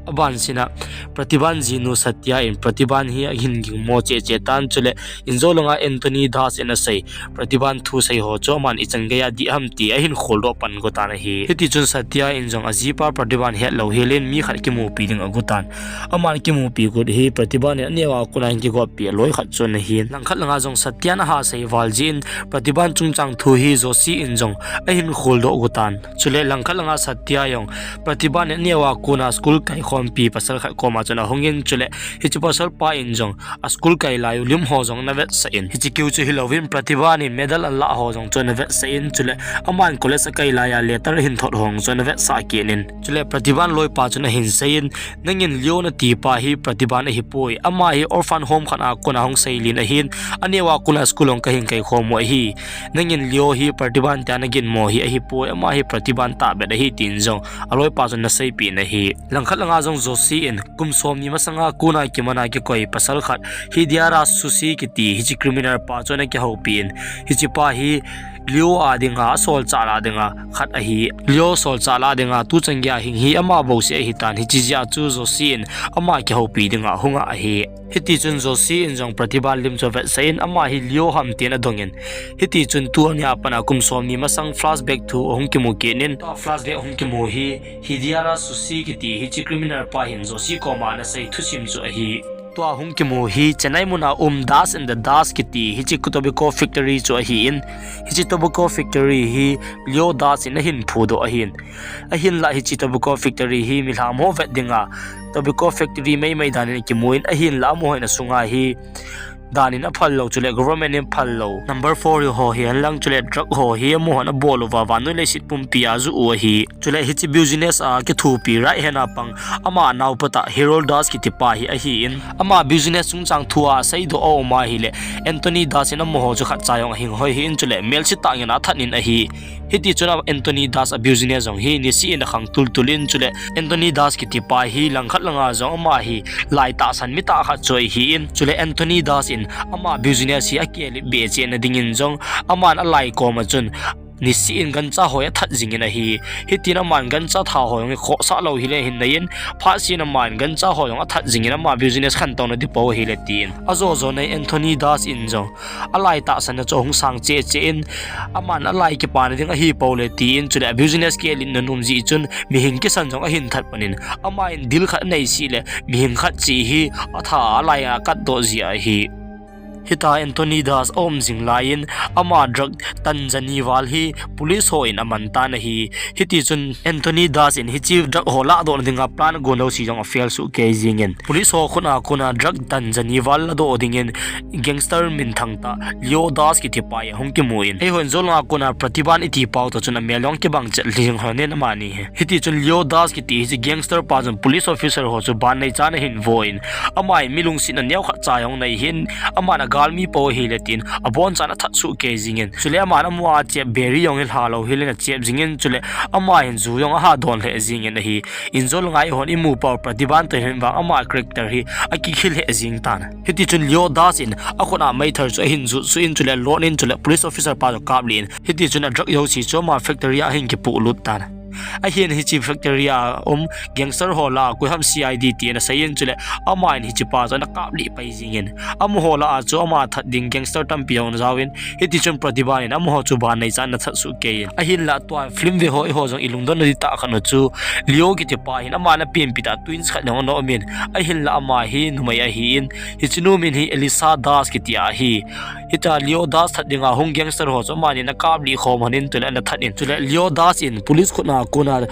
Abansina Pratibha in jinu Satya in Pratibha hi ahin gingmo cheh cheh tan, chule injo langa Anthony Das in asei Pratibha thusei ho chu aman ichan geiya dih ham ti ahin kholdoh pan got tan ahi. Hitichun Satya in jong ajipa Pratibha hetlou hel in mi khat kimupi ding agot tan. Aman kimupi got hi Pratibha in aneo a kona ahin kigotpi aloi khat chu ana hin. Langkhat langa jong Satya in aha sei val jeh in Pratibha chungchang thu hi Joshi in jong ahin kholdoh got tan. Chule langkhat langa Satya jong Pratibha aneo a kona school kai kho Pi pasal khat koma chun ahungin, chule hiche pasal pa in jong a school kai lai u lim ho jong ana vetsah in, hiche keu chu hilouvin Pratibha in medal alah ho jong chu ana vetsah in, chule aman college akai lai a letter ahin thot ho jong chu ana vetsah kit in, chule Pratibha loipa chun ahin seiyin, nangin Leo nati pa hi Pratibha ahipoi, ama hi orphan home khat a kona hung seilin ahin, aneo a kona school jong kahin kai khom u ahi. Nangin Leo hi Pratibha tia naginmo hi ahipoi, ama hi Pratibha tahbeh ahi tin jong aloipa chun ana seipeh in ahi. Langkhat langa jong Joshi in kum somni masanga kona kimana kikoi pasal khat, Hideara Sushi kiti hiche criminal pa chu ana kihoupi in, hiche pa hi Leo a dinga asolchah lah dinga khat ahi. Leo solchah lah dinga tuchan geiya hing hi ama bouseh ahitan, hiche jeh a chu Joshi in ama kihoupi dinga ahunga ahi. Hitichun Joshi in jong Pratibha lim chu avetsah in, ama hi Leo ham tin adongin. Hitichun tunia pat a kum somni masang flashback thu ahung kimu kit in, tua flashback ahung kimu hi Hideara Sushi kiti hiche criminal pa hin Joshi koma ana sei thusim chu ahi. Tua hung kimu hi Chennai muna um Das and the Das kiti hiche tobacco factory chu ahin, hiche tobacco factory hi Leo Das in ahin phudoh ahin. Ahinlah hiche tobacco factory hi milham ho vet dinga tobacco factory maimai danin akimun, ahinlah amaho in asunga hi danin aphal lou, chule government in phal lou number four ho hi henlang, chule drug ho hi amahon abol uva vannoi leiset pumpia ajoh u ahi. Chule hiche business a kithopi right hand a pang ama naopa tah Hero Das kiti pa hi ahin, ama business chungchang thua aseidoh a um ahile Anthony Das in amaho chu khatcha jong ahing hoi hih in, chule melsetah in athat in ahi. Hitichun Anthony Das a business jong hi niseh in akhang tultul in, chule Anthony Das kiti pa hi langkhat langa jong ama hi lai tahsan mi tah khat chu ahin, chule Anthony Das in ama business hi akelip behseh na dingin jong aman alai koma chun niseh in gancha hoi athat jingin ahi. Hitin aman gancha tha hoi jong hi khohsah lou hile hin neiyin, phatseh in aman gancha hoi jong athat jingin ama business khantouna dipou ahile tin ajo jo nei Anthony Das in jong alai tahsanna chu ahung sang cheh cheh in, aman alai kipana ding ahipou le tin, chule a business kelitna nom jeh chun mihing kisan jong ahin that panin, aman dil khat anei seh le mihing khat cheh hi atha a alai akatdoh jeh ahi. Hitia Anthony Das aum jing laiyin, ama drug tan jani val hi police hon aman tan ahi. Hitichun Anthony Das in hiche drug ho lahdohna dinga plan agon jouse jong afail soh kei jingin, police ho khut a kona drug tan jani val ladoh dingin gangster minthang tah Leo Das kiti pa hi ahung kimun, eihon jou langa kona Pratibha iti pau toh chun amel jong kibang chet jing lhonin amani hi. Hitichun Leo Das kiti hiche gangster pa chun police officer ho chu ban neichan ahin voh in, aman mi lungsetna neokhat cha jong nei hih in, aman agalmi pou ahile tin abonchan athat soh kei jingin, chule aman amu a achep biri jong hi lha lou hile in achep jingin, chule ama hin ju jong aha don lheh jingin ahi. Injol ngai hon imu pau Pratibha toh hin vang ama character hi akikhel lheh jing tan. Hitichun Leo Das in akhut a meithal chu ahin jot suh in, chule alon in, chule police officer pa chu akaplih in, hitichun a drug jouse chu ama factory a ahin kipohlut tan. Ahin hiche factory a um gangster ho lah a koiham C I D tin asei in, chule aman hiche pa chu ana kaplih pai jingin, amaho lah a chu ama that ding gangster tampi jong ana jaovin, hitichun Pratibha in amaho chu ban neichan ana that soh kei in. Ahinlah tua film ve ho eiho jong ilungdon na ding tah khat u chu, Leo kiti pa hin aman apenpi tah twins khat jong ana um in, ahinlah ama hi numei ahin, hiche nu min hi Elisa Das kiti ahi. Hitia Leo Das that dinga hung gangster ho chu amani ana kaplih khom lhonin, chule ana that in, chule Leo Das in police khut a kona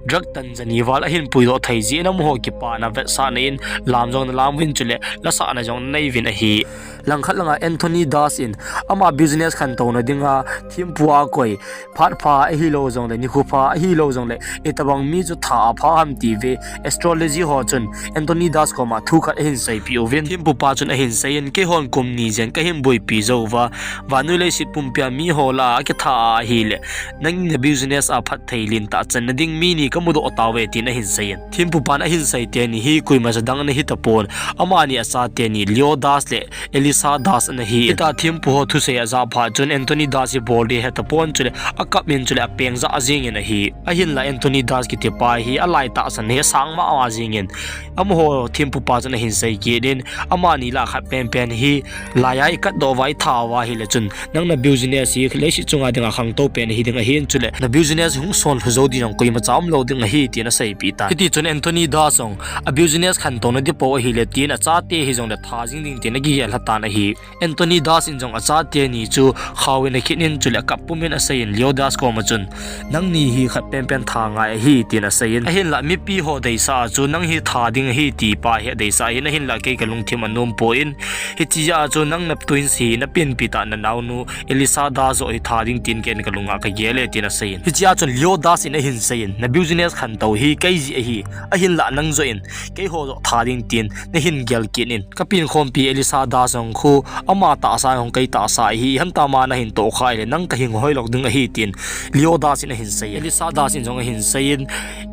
drug tan jani val ahin puidoh thei jeh in amaho kipana vetsahna in lam jong ana lam uvin, chule lasahna jong ana nei uvin ahi. Langkhat langa Anthony Das in ama business khantouna dinga thempu a akoi, phat pha ahilou jongle, nikho pha ahilou jongle, itobang mi chu tha apha ham ti ve, astrology ho chun Anthony Das koma thu khat ahin seipeh uvin, thempu pa chun ahin seiyin, keihon kum ni jen kahin boipi jou uva, vannoi leiset pumpia mi ho lah a kitha ahile, nangin na business a phatthei lentah channa ding mi ni kamudoh tauve tin ahin seiyin. Thempu pan ahin sei teni hi koima jadang ana hitapon, amani achate ni Leo Das le Elisa Das ana hi. Hitia thempu ho thusei ajah phat chun Anthony Das hi bol ding ahetapon, chule akap in, chule apeng jah jingin ahi. Ahinlah Anthony Das kiti pa hi alai tahsan hi asang mama jingin, amaho thempu pa chun ahin sei kit in, amani lah khat penpen hi laiya ikatdoh uva Tha uva ahile chun, nang na business hi leiset chunga dinga khangtou pen hi ding ahin, chule na business hung sonlhu jou ding jong koima cha umlou ding ahi, tin aseipeh tan. Hiti chun Anthony Das jong a business khantouna ding pou ahile, tin achate hijongle tha jing ding tin akigel lha tan ahi. Anthony Das in jong achate ni chu khaovin akhen in, chule akap pumin aseiyin Leo Das koma chun, nangni hi khat penpen tha ngai ahi, tin aseiyin. Ahinlah mipi ho deisah a chu nang hi tha ding ahi ti pa hi adeisah ahin, ahinlah kei kalungthim anom poi. Hitia chu nang na twins hi na penpi tah na naonu Elisa Das joh hi tha ding tin ken kalunga kagel e, tin aseiyin. Hitia chun Leo Das in ahin seiyin, na business khantou hi kei jeh ahi, ahinlah nang joh in keiho joh tha ding tin nahin gel kit in. Ka penkhompi Elisa Das jong khu ama tahsa jong kei tahsa ahi, iham tia ama nahin tohkhah le nang kahinghoi lou ding ahi, tin Leo Das in ahin seiyin. Elisa Das in jong ahin seiyin,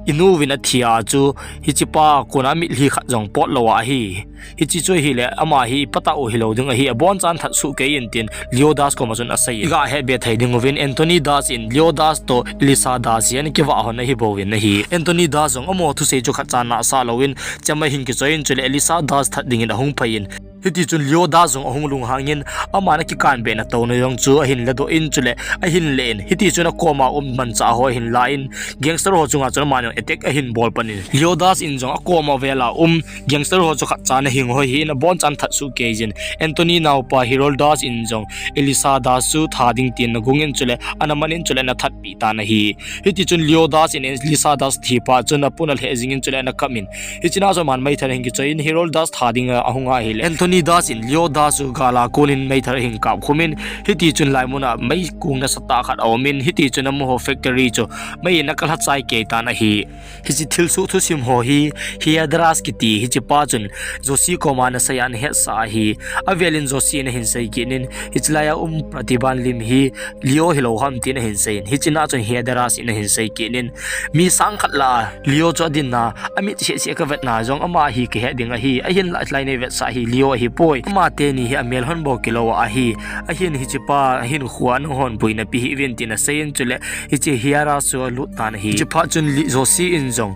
inuvin athi a chu hichepa kona mitlhi khat jong potlou ahi. Hiche chu ahile ama hi ipatah u hilou ding ahi, abonchan that soh kei in, tin Leo Das koma chun aseiyin. Iga hebe thei ding uvin Anthony Das in Leo Das toh Elisa Das hi ana kivah hon ahi bouvin ahi. Anthony Das jong amaho thusei chu khatcha nahsah louvin chema ahin kichoiyin, chule Elisa Das that dingin ahung pheiyin. Hiti chun Leo Das jong ahung lunghangin, aman akikanbeh natouna jong chu ahin ladoh in, chule ahin leh in. Hiti chun akoma um manchah ho ahin la in, gangster ho chunga chun aman jong attack ahin bol panin. Leo Das in jong akoma vela um gangster ho chu khatcha ana hinghoi hih in, abonchan that soh kei jin. Anthony naopa Harold Das in jong Elisa Das chu tha ding tin ana gongin, chule ana manin, chule ana thatpeh tan ahi. Hiti chun Leo Das in Elisa Das thi phat chun apun alheh jingin, chule ana kamin. Hichena chu aman meithal ahin kichoiyin, Harold Das tha dinga ahung ahile, Anthony Das in Leo Das chu gala konin meithal ahin kapkhumin. Hiti chun laimuna meikong nasatah khat aumin, hiti chun amaho factory chu meiyin akilha chai kei tan ahi. Hiche thilsoh thusim ho hi Hiyadaras kiti hichepa chun Josie koma ana seiya ana hetsah ahi. Avelin Josie in ahin sei kit in, hichelai a um Pratibha lim hi Leo hilou ham tin ahin seiyin. Hichena chun Hiyadaras in ahin sei kit in, mi sang khat lah a Leo chu adinna, amit sehseh kavetna jong ama hi kahet ding ahi, ahinlah hilai neivetsah hi Leo ahipoi. Ama teni hi amel hon bou kilou ahi, ahin hichepa hinkhoa nanghon boina peh hih uvin tin aseiyin, chule hiche Hiyadaras chu alut tan ahi. Hiche phat chun Josie in jong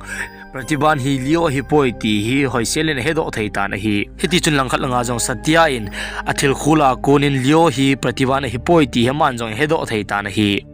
Pratibha hi Leo ahipoi ti hi hoisel in ahedoh thei tan ahi. Hiti chun langkhat langa jong Satya in athilkhol a konin Leo hi Pratibha ahipoi ti hi aman jong ahedoh thei tan ahi.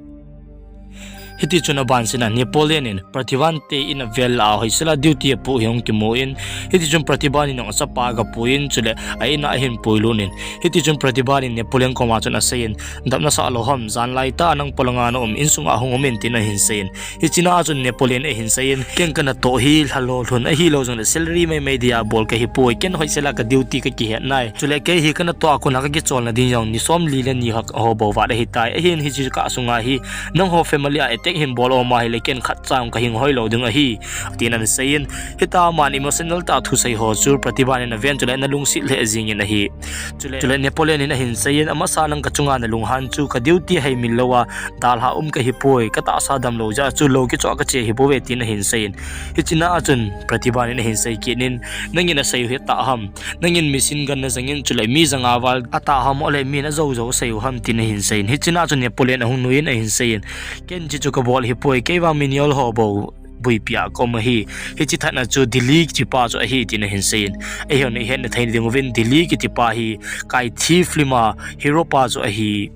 Hiti chun abansina Napoleon in Pratibha te in avel a hoisel a duty apoh hi ahung kimun, hiti chun Pratibha in jong achapa agapuiyin, chule a in a ahin puilut in. Hiti chun Pratibha in Napoleon koma chun aseiyin, dap nasah lou ham, jan laitah a nang polanga na um, insunga hung umin tin ahin seiyin. Hichena chun Napoleon ahin seiyin, ken kanatoh hi lhalou lhun ahilou jongle salary maimai dia bol kahipoi, ken hoisel a ka duty kakihet nai. Chule kei hi kanatoh a kona kakicholna ding jong ni somli le ni ho bou vat ahitai. Ahin hiche kah sunga hi nangho family a attack hin bol um ahile ken khatcha jong kahinghoi lou ding ahi, tin ana seiyin. Hitia aman emotional tah thusei ho chu Pratibha in aven, chule ana lungset lheh jingin ahi. Chule, chule Napoleon in ahin seiyin, amasa nang kachunga nalunghan chu ka duty heimil louva dalha um kahipoi, katahsa damlou jeh a chu lou kichoh a kache ahibouve tin ahin seiyin. Hichena chun Pratibha in ahin sei kit in, nangin asei u hi atah ham, nangin machine gun najangin, chule mi janga val atah ham, ole min ajou jou asei u ham tin ahin seiyin. Hichena chun Napoleon ahung nuiyin ahin seiyin, ken hiche chu kabol ahipoi, kei vang mi neo ho bou boipi a kaum ahi. Hiche thatna chu Dilli kitipa chu ahi tin ahin seiyin. Eihon ihetna thei ding uvin Dilli kitipa hi Kaathi film a hero pa chu ahi.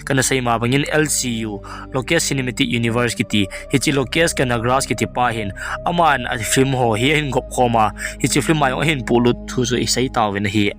Kana seima bangin L C U, Lokesh Cinematic Universe kiti, hiche Lokesh Kanagaraj kitipa hin aman a film ho hi ahin gop khoma, hiche film a jong ahin puilut thu chu isei tauvin ahi.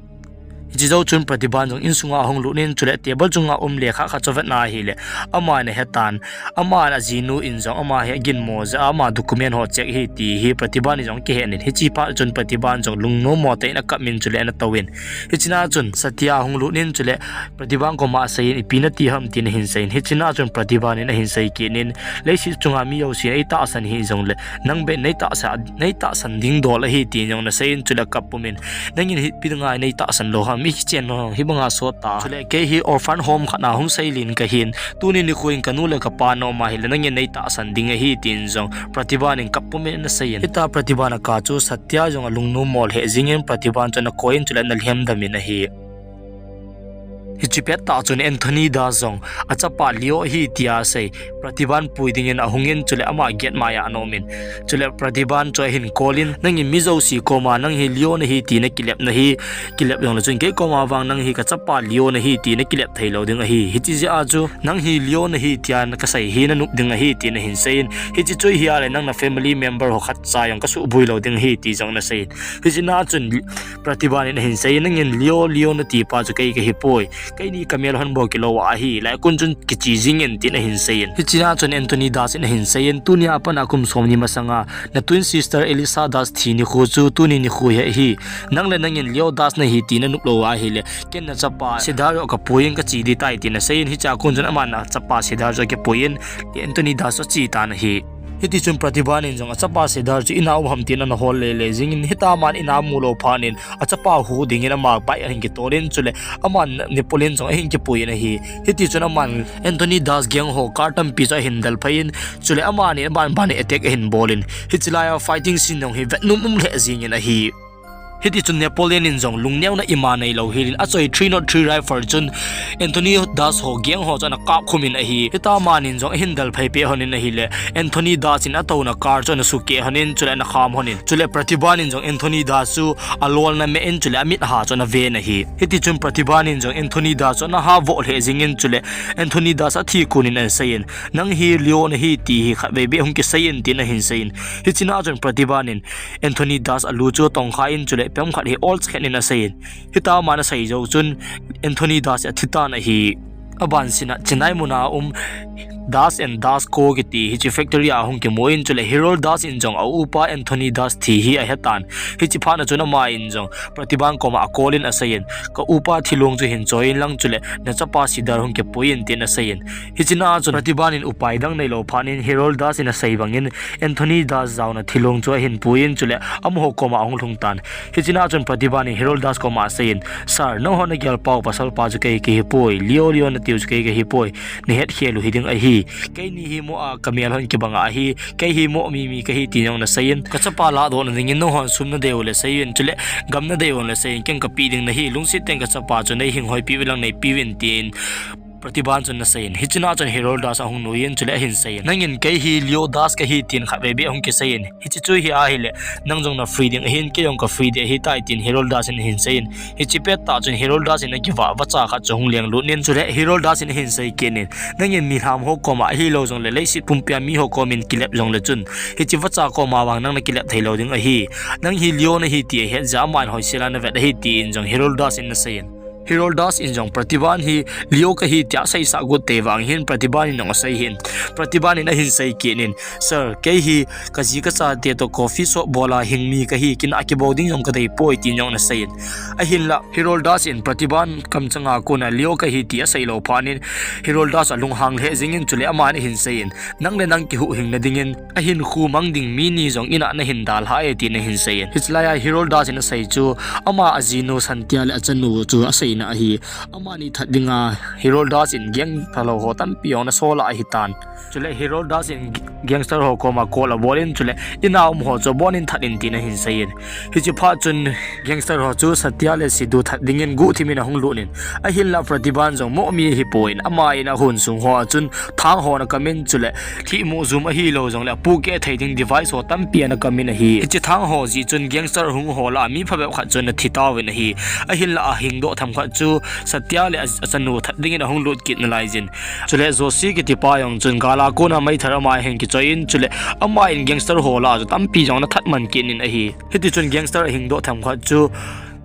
Hiche jou chun Pratibha jong insunga ahung lut in, chule table chunga um lekha khat chu avet na ahile, aman ahetan, aman ajinu in jong ama hi aginmo jeh a ama document ho check ahi ti hi Pratibha in jong akihen in, hiche phat chun Pratibha jong lungnom mo tah in akap in, chule ana touvin. Hichena chun Satya ahung lut in, chule Pratibha koma aseiyin, ipi nati ham tin ahin seiyin. Hichena chun Pratibha in ahin sei kit in, leiset chunga mi jousen eitahsan hih jongle, nang beh neitahsan, neitahsan ding dol ahi tin jong naseiyin, chule akap pumin, nangin ipi dinga neitahsan lou ham, ikichen lou ham, hibanga sot ta. Chule kei hi orphan home khat na hung seilen kahin, tuni nikho in kanu le kapa na um ahile nangin neitahsan ding ahi tin jong Pratibha in kap pumin ana seiyin. Hitia Pratibha in akap chu Satya jong alungnom mo lheh jingin Pratibha chu ana koiyin, chule ana lhemdamin ahi. Hiche pettah chun Anthony Das jong achapa Leo ahi tia asei. Pratibhan pui dingin ahungin, chule ama gate maiya ana umin. Chule Pratibhan chu ahin call in, nangin mi jouse koma nang hi Leo nahi ti nakilep nahi, kilep jongle chun kei koma vang nang hi kachapa Leo nahi ti nakilep theilou ding ahi. Hiche jeh a chu nang hi Leo nahi tia kasei hi nanop ding ahi tin ahin seiyin. Hiche chu ahile nang na family member ho khatcha jong kasuhboi lou ding ahi ti jong ana seiyin. Hiche na chun Pratibhan in ahin seiyin, nangin Leo, Leo nati pa chu kei kahipoi. Keini kamel hon bou kilou ahi, lai kun chun kiche jingin tin ahin seiyin. Hiche na chun Anthony Das in ahin seiyin, tunia pat a kum somni masanga na twin sister Elisa Das thi nikho chu tuni nikho hi ahi. Nang le nangin Leo Das nahi ti nanop lou ahile, ken nachapa Sidar joh kapuiyin kache ding tai tin aseiyin. Hichea kon chun aman achapa Sidar joh akipuiyin, Anthony Das chu ache tan ahi. Hitichun Pratibhan in jong achapa Sidar chu ina um ham tin ana hol lele jingin, hitia aman ina amu lou phat in achapa hu dingin ama bike ahin kitolin, chule aman Napoleon jong ahin kipuiyin ahi. Hitichun aman Anthony Das gang ho car tampi chu ahin delphei in, chule amani abanban in attack ahin bolin, hiche laiya fighting scene jong hi vetnom um lheh jingin ahi. Hitichun Napoleon in jong lungneona ima neilou helin achoi three nought three rifle chun Anthony Das ho gang ho chu ana kapkhum in ahi. Hitia amanin jong ahin delphei peh lhonin ahile, Anthony Das in atouna car chu ana sukeh lhonin, chule ana kham lhonin, chule Pratibhan in jong Anthony Das chu alolna meh in, chule amit ha chu ana ven ahi. Hitichun Pratibhan in jong Anthony Das chu ana havoh lheh jingin, chule Anthony Das athi konin ana seiyin, nang hi Leo nahi ti hi khatvei beh hung kiseiyin tin ahin seiyin. Hiche na chun Pratibhan in Anthony Das alu chu atongkhan, chule pemkhat hi olcha khen in aseiyin. Hitia aman asei jou chun Anthony Das athi tan ahi. Abansina Chennai muna um Das and Das Co kiti hiche factory a ahung kimun, chule Herold Das in jong aupa Anthony Das thi hi ahetan. Hiche phat na chun aman jong Pratibhan koma acall in aseiyin, ka upa thilong chu hin choiyin lang, chule nachapa Sidar hung kipuiyin tin aseiyin. Hiche na chun Pratibhan in upai dang neilou phat in Herold Das in asei bangin Anthony Das jaona thilong chu ahin puiyin, chule amaho koma ahung lhung tan. Hiche na chun Pratibhan in Herold Das koma aseiyin, Sir, nangho nagel pau pasal pa chu kei kahipoi, Leo Leo natiu chu kei kahipoi, nahet khel u hiding ahi. Keini hi mo a kamel hon kibang ahi, kei hi mo mi mi kahi tin jong ana seiyin. Kachapa ladohna dingin nanghon sum nadei u le seiyin, chule gam nadei u le seiyin, ken kapeh ding nahi, lungset tah in kachapa chu neihing hoipi uvin lang neipe uvin tin Pratibhan chun ana seiyin. Hiche na chun Herold Das ahung nuiyin, chule ahin seiyin, nangin kei hi Leo Das kahi tin khatvei beh hung kiseiyin. Hiche chu hi ahile, nang jong na free ding ahin, kei jong ka free ding ahitai tin Herold Das in ahin seiyin. Hiche pettah chun Herold Das in akivah vacha khat chu ahung lenglut in, chule Herold Das in ahin sei kit in, nangin milham ho koma ahilou jongle leiset pumpia miho komin kilep jongle chun, hiche vacha koma vang nang nakilep theilou ding ahi. Nang hi Leo nahi ti ahet jeh a aman hoisel a navet ahi tin jong Herold Das in ana seiyin. Herold Das in jong Pratibhan hi Leo kahi tia aseisah got teng vang hin Pratibhan in jong asei hin. Pratibhan in ahin sei kit in, Sir, kei hi kaji kachate toh coffee shop bol a hing mi kahi, kinah kibou ding jong kadeipoi tin jong ana seiyin. Ahinlah Herold Das in Pratibhan kamchanga kona Leo kahi ti aseilou phat in Herold Das alunghang lheh jingin, chule aman ahin seiyin, nang le nang kihuhhingna dingin ahinkho mang ding mi ni jong inah nahin dalhah e tin ahin seiyin. Hiche laiya Herold Das in asei chu ama ajinu Santia le achanu chu aseina ahi. Amani that dinga Herold Das in gang phalou ho tampi jong ana sol a ahitan. Chule Herold Das in gangster ho koma call abolin, chule ina um ho chu abonin thatin tin ahin seiyin. Hiche phat chun gangster ho chu Satya le Sidhu that dingin guhthim in ahung lut in, ahinlah Pratibhan jong mo mi ahipon, ama in ahon sung hoa chun thang ho ana kamin, chule thihmo jum ahilou jongle apohkeh thei ding device ho tampi ana kamin ahi. Hiche thang ho jeh chun gangster hung ho lah a mi phabep khat chu ana thi tauvin ahi. Ahinlah ahingdoh themkhat chu Satya le a, achanu that dingin ahung lut kit nalaijin. Chule Joshi kitipa jong chun gal a kona meithal ama ahin kichoiyin, chule ama in gangster ho lah a chu tampi jong ana that man kit in ahi. Hitichun gangster ahingdoh themkhat chu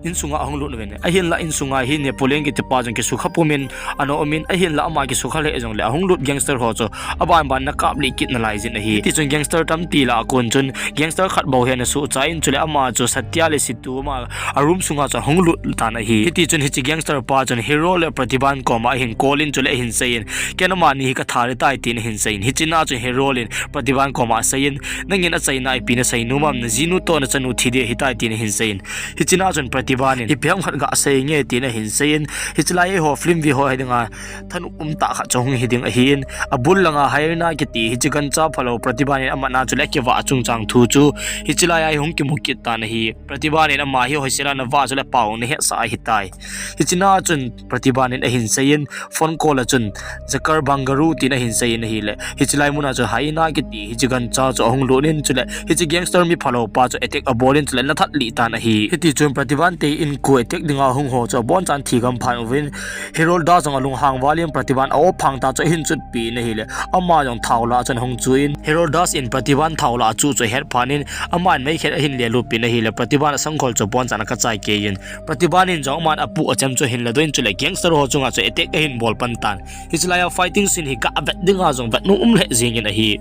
insunga ahung lut uvin. Ahinlah insunga hi Napoleon kitipa jong kisukha pumin ana umin, ahinlah ama kisukha lheh jongle ahung lut gangster ho chu abanban ana kaplih kit nalaijin ahi. Hitichun gangster tampi lah a kon chun gangster khat bou hi ana sohchaiyin, chule ama chu Satya le Sidhu ama a room sunga chu ahung lut tan ahi. Hitichun hiche gangster pa chun Herold le Pratibhan koma ahin call in, chule ahin seiyin, ken amani hi katha ding tai tin ahin seiyin. Hiche na chun Herold in Pratibhan koma aseiyin, nangin achaina ipi nasei nom am, najinu toh nachanu thi ding ahitai tin ahin seiyin. Hiche na chun Pratibhan Pratibhan in ipi ham khat gasei nge tin ahin seiyin, hiche lai eiho film ve ho hi dinga thanop umtah khat chu hung hi ding ahin, abul langa Haina kiti hiche gancha phalou Pratibhan in amat na chule akivah chungchang thu chu hiche lai a hi hung kimu kit tan ahi. Pratibhan in ama hi hoisel a navah chule pao nahetsah ahitai. Hiche na chun Pratibhan in ahin seiyin, phone call a chun Jakar Bangaru tin ahin seiyin ahile, hiche lai muna chu Haina kiti hiche gancha chu ahung lut in, chule hiche gangster mi phalou pa chu attack abol in, chule anathat lih tan ahi. Hiti chun Pratibhan te inko attack dinga hung ho chu abonchan thi gam phan uvin, Heroldas jong alunghang val in Pratibhan a-op phang tah chu ahin chutpi in ahile, ama jong thao lah a chun ahung chu in, Heroldas in Pratibhan thao lah a chu chu ahet phat in, aman meikhet ahin lelut pin ahile, Pratibhan asangkhol chu abonchan akachai kei in, Pratibhan in jong aman apuh achem chu ahin ladoh in, chule gangster ho chunga chu attack ahin bol pan tan. Hiche lai a fighting scene hi gavet dinga jong vetnom um lheh jeng in ahi.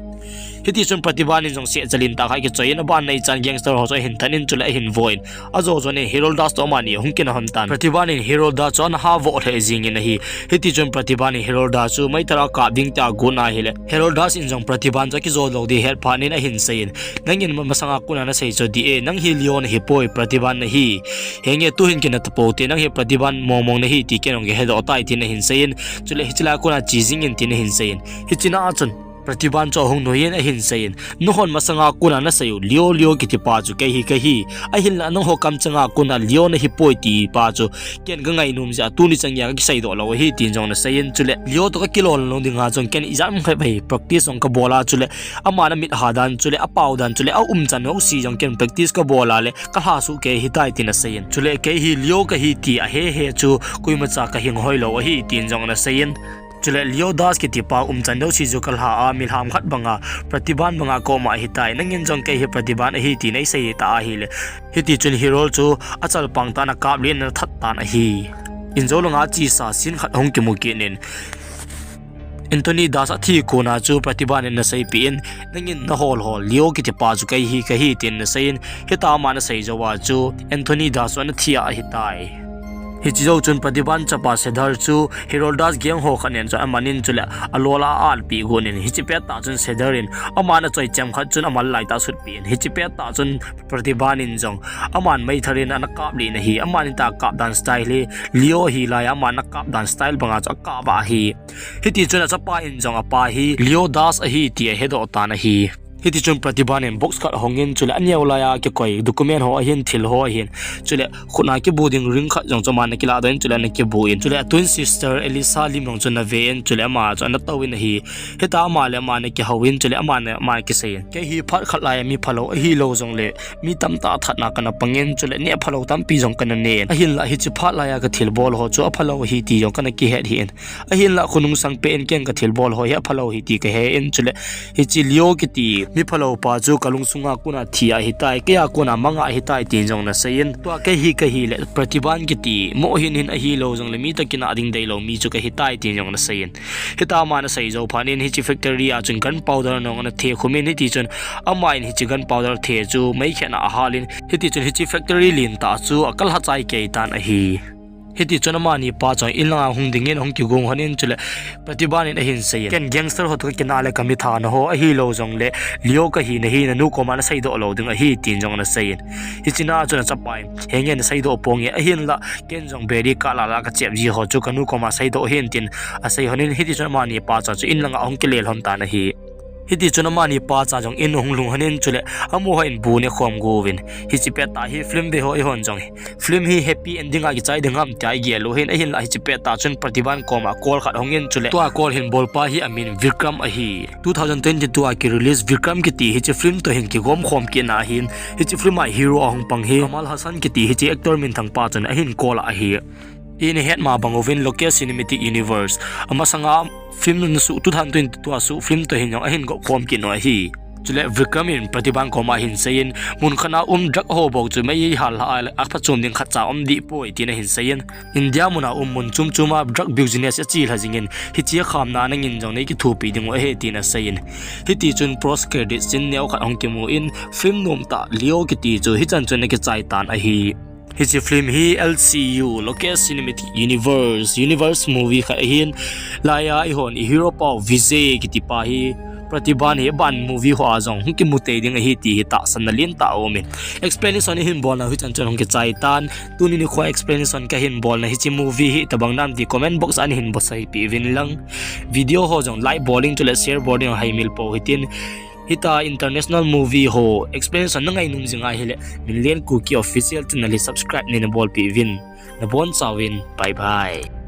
Hiti chun Pratibhan in jong seh jalin tah khat akichoi in, aban neichan gangster ho chu ahin that in, chule ahin vo in, ajo jon in Heroldas toh amani ahung kinahon tan. Pratibhan in Heroldas chu ana havoh lheh jeng in ahi. Hiti chun Pratibhan in Heroldas chu meithal a kap ding tia agot na ahile, Heroldas in jong Pratibhan chu akijo lou ding ahet phat in ahin seiyin, nangin ma-, masanga kona nasei chu dih e, nang hi Leo nahipoi, Pratibhan nahi. Henge tuhin kina tapou te, nang hi Pratibhan mongmong nahi ti ken jong kahedoh tai tin ahin seiyin, chule hiche lai a kona che jing in tin ahin seiyin. Hiche na a chun Pratibhan chu ahung nui in ahin seiyin, nanghon masanga kona nasei u Leo Leo kiti pa chu kei hi kahi, ahinla nangho kamchanga kona Leo nahipoi ti pa chu ken kangainom jeh a tuni chan geiya kakiseidoh lou ahi tin jong naseiyin, chule Leo toh kakilolna dinga jong ken ijat ham khat vei practice jong kabol a, chule aman amit ha dan, chule apao dan, chule aumchan jouse jong ken practice kabol a le kalhasuh kei ahitai tin aseiyin, chule kei hi Leo kahi ti ahehe chu koimacha kahing hoi lou ahi tin jong anaseiyin. Chule Leodas kiti pa umchan jouse chu kalha a, milham khat banga, Pratibhan banga koma ahitai, nangin jong kei hi Pratibhan ahi ti neisei ta ahile, hiti chun Herol chu achalpang tah in akap lih in anathat tan ahi. Injo langa chesa scene khat ahung kimu kit in, Anthony Das athi kona chu Pratibhan in anaseipeh in, nangin naholhol Leo kiti pa chu kei hi kahi tin anaseiyin, hitia aman asei jouva chu Anthony Das chu anathi a ahitai. Hiche jou chun Pratibhan chapa Sedar chu Heroldas gang ho khat nen chu aman in, chule alol a a-atpeh got in, hiche pettah chun Sedar in aman achoi chem khat chun amal laitah asutpeh in, hiche pettah chun Pratibhan in jong aman meithal in anakap lih in ahi, aman hitia akap dan style hi Leo ahi lai a aman anakap dan style banga chu akap a ahi. Hiti chun achapa in jong apa hi Leodas ahi ti ahedoh tan ahi. Hiti chun Pratibhan in box khat ahong in, chule aneo lai a kikoi document ho ahin, thil ho ahin, chule khut a kibu ding ring khat jong chu aman anakiladoh in, chule anakibu in, chule a twin sister Elisa lim jong chu anaven, chule ama chu anatou in ahi. Hitia ama le ama anakihou in, chule aman, aman akisei in, kei hi phat khat lai a mi phalou ahilou jongle mi tamtah thatna kana pang in, chule neh phalou tampi jong kana nei in, ahinlah hiche phat lai a kathilbol ho chu aphalou ahi ti jong kana kihet hih in, ahinlah khonung sangpeh in ken kathilbol ho hi aphalou ahi ti kahe in, chule hiche Leo kiti mi phalou pa chu kalungsunga kona thi ahitai, keiya kona manga ahitai tin jong anaseiyin, tua kei hi kahi le Pratibhan kiti moh hin hin ahilou jongle mi toh kinah ding deilou mi chu kahitai tin jong anaseiyin. Hitia aman asei jou phat in hiche factory a chun gunpowder jong anathe khum in, hiti chun aman hiche gunpowder the chu meikhet a ahal in, hiti chun hiche factory lentah chu akalha chai kei tan ahi. Hiti chun amani pa chu in langa hung ding in ahung kigong hon in, chule Pratibhan in ahin seiyin, ken gangster ho toh kakinah le kamithana ho ahilou jongle Leo kahi nahi nanu koma naseidoh lou ding ahi tin jong anaseiyin. Hiche na chun achapa in, henge naseidoh ponge, ahinlah ken jong beri kah lah lah a kachep ji ho chu kanu koma seidoh hih in tin asei hon in, hiti chun amani pacha chu in langa ahung kile lhon tan ahi. Hiti chun amani pacha jong in ahung lhung hon in, chule amu hon in bu nekhom go uvin, hiche pettah hi film ve ho eihon jong film hi happy ending a kichai ding ham tia igel u ahin, ahinlah hiche pettah chun Pratibhan koma call khat ahung in, chule tua call hin bolpa hi amin Vikram ahi. Two thousand twenty-two a kirelease Vikram kiti hiche film toh hin kigomkhom kitna ahin, hiche film a hero ahung pang hi Kamal Hassan kiti hiche actor minthang pa chun ahin call a ahi. Ihet ma bang uvin Loke Cinematic Universe, amasanga film nasuh two thousand twenty-two a suh film toh hin jong ahin gopkhom kit u ahi. Chule Vikram in Pratibhan koma ahin seiyin, mun khat a um drug ho bou chu mei eihal lhah a le aphachom ding khatcha um dih poi tin ahin seiyin, India muna um mun chom chom a drug business ache lha jingin, hiche khamna nangin jong neikithopi ding u ahi tin aseiyin. Hiti chun post credit scene neo khat ahung kimu in, film nomtah Leo kiti chu hichan chun akichai tan ahi. Hiche film hi L C U, Loke Cinematic Universe, Universe movie khat ahin, laiya eihon i hero pau Vijay kiti pa hi Pratibha hi ban movie ho a jong hung kimu tei ding ahi ti hi tahsanna lentah aumin. Explanation ihin bolna hichan chun hung kichai tan. Tuni nikho explanation kahin bolna hiche movie hi itobang ham ti comment box a neihin bolsah peh uvin lang. Video ho jong like bol ding chule share bol ding haimil pou hitin. Hitia international movie ho explanation na ngainom jing ahile Minlen Kuki Official channel hi subscribe neina bolpeh uvin. Nabonchauvin bye bye.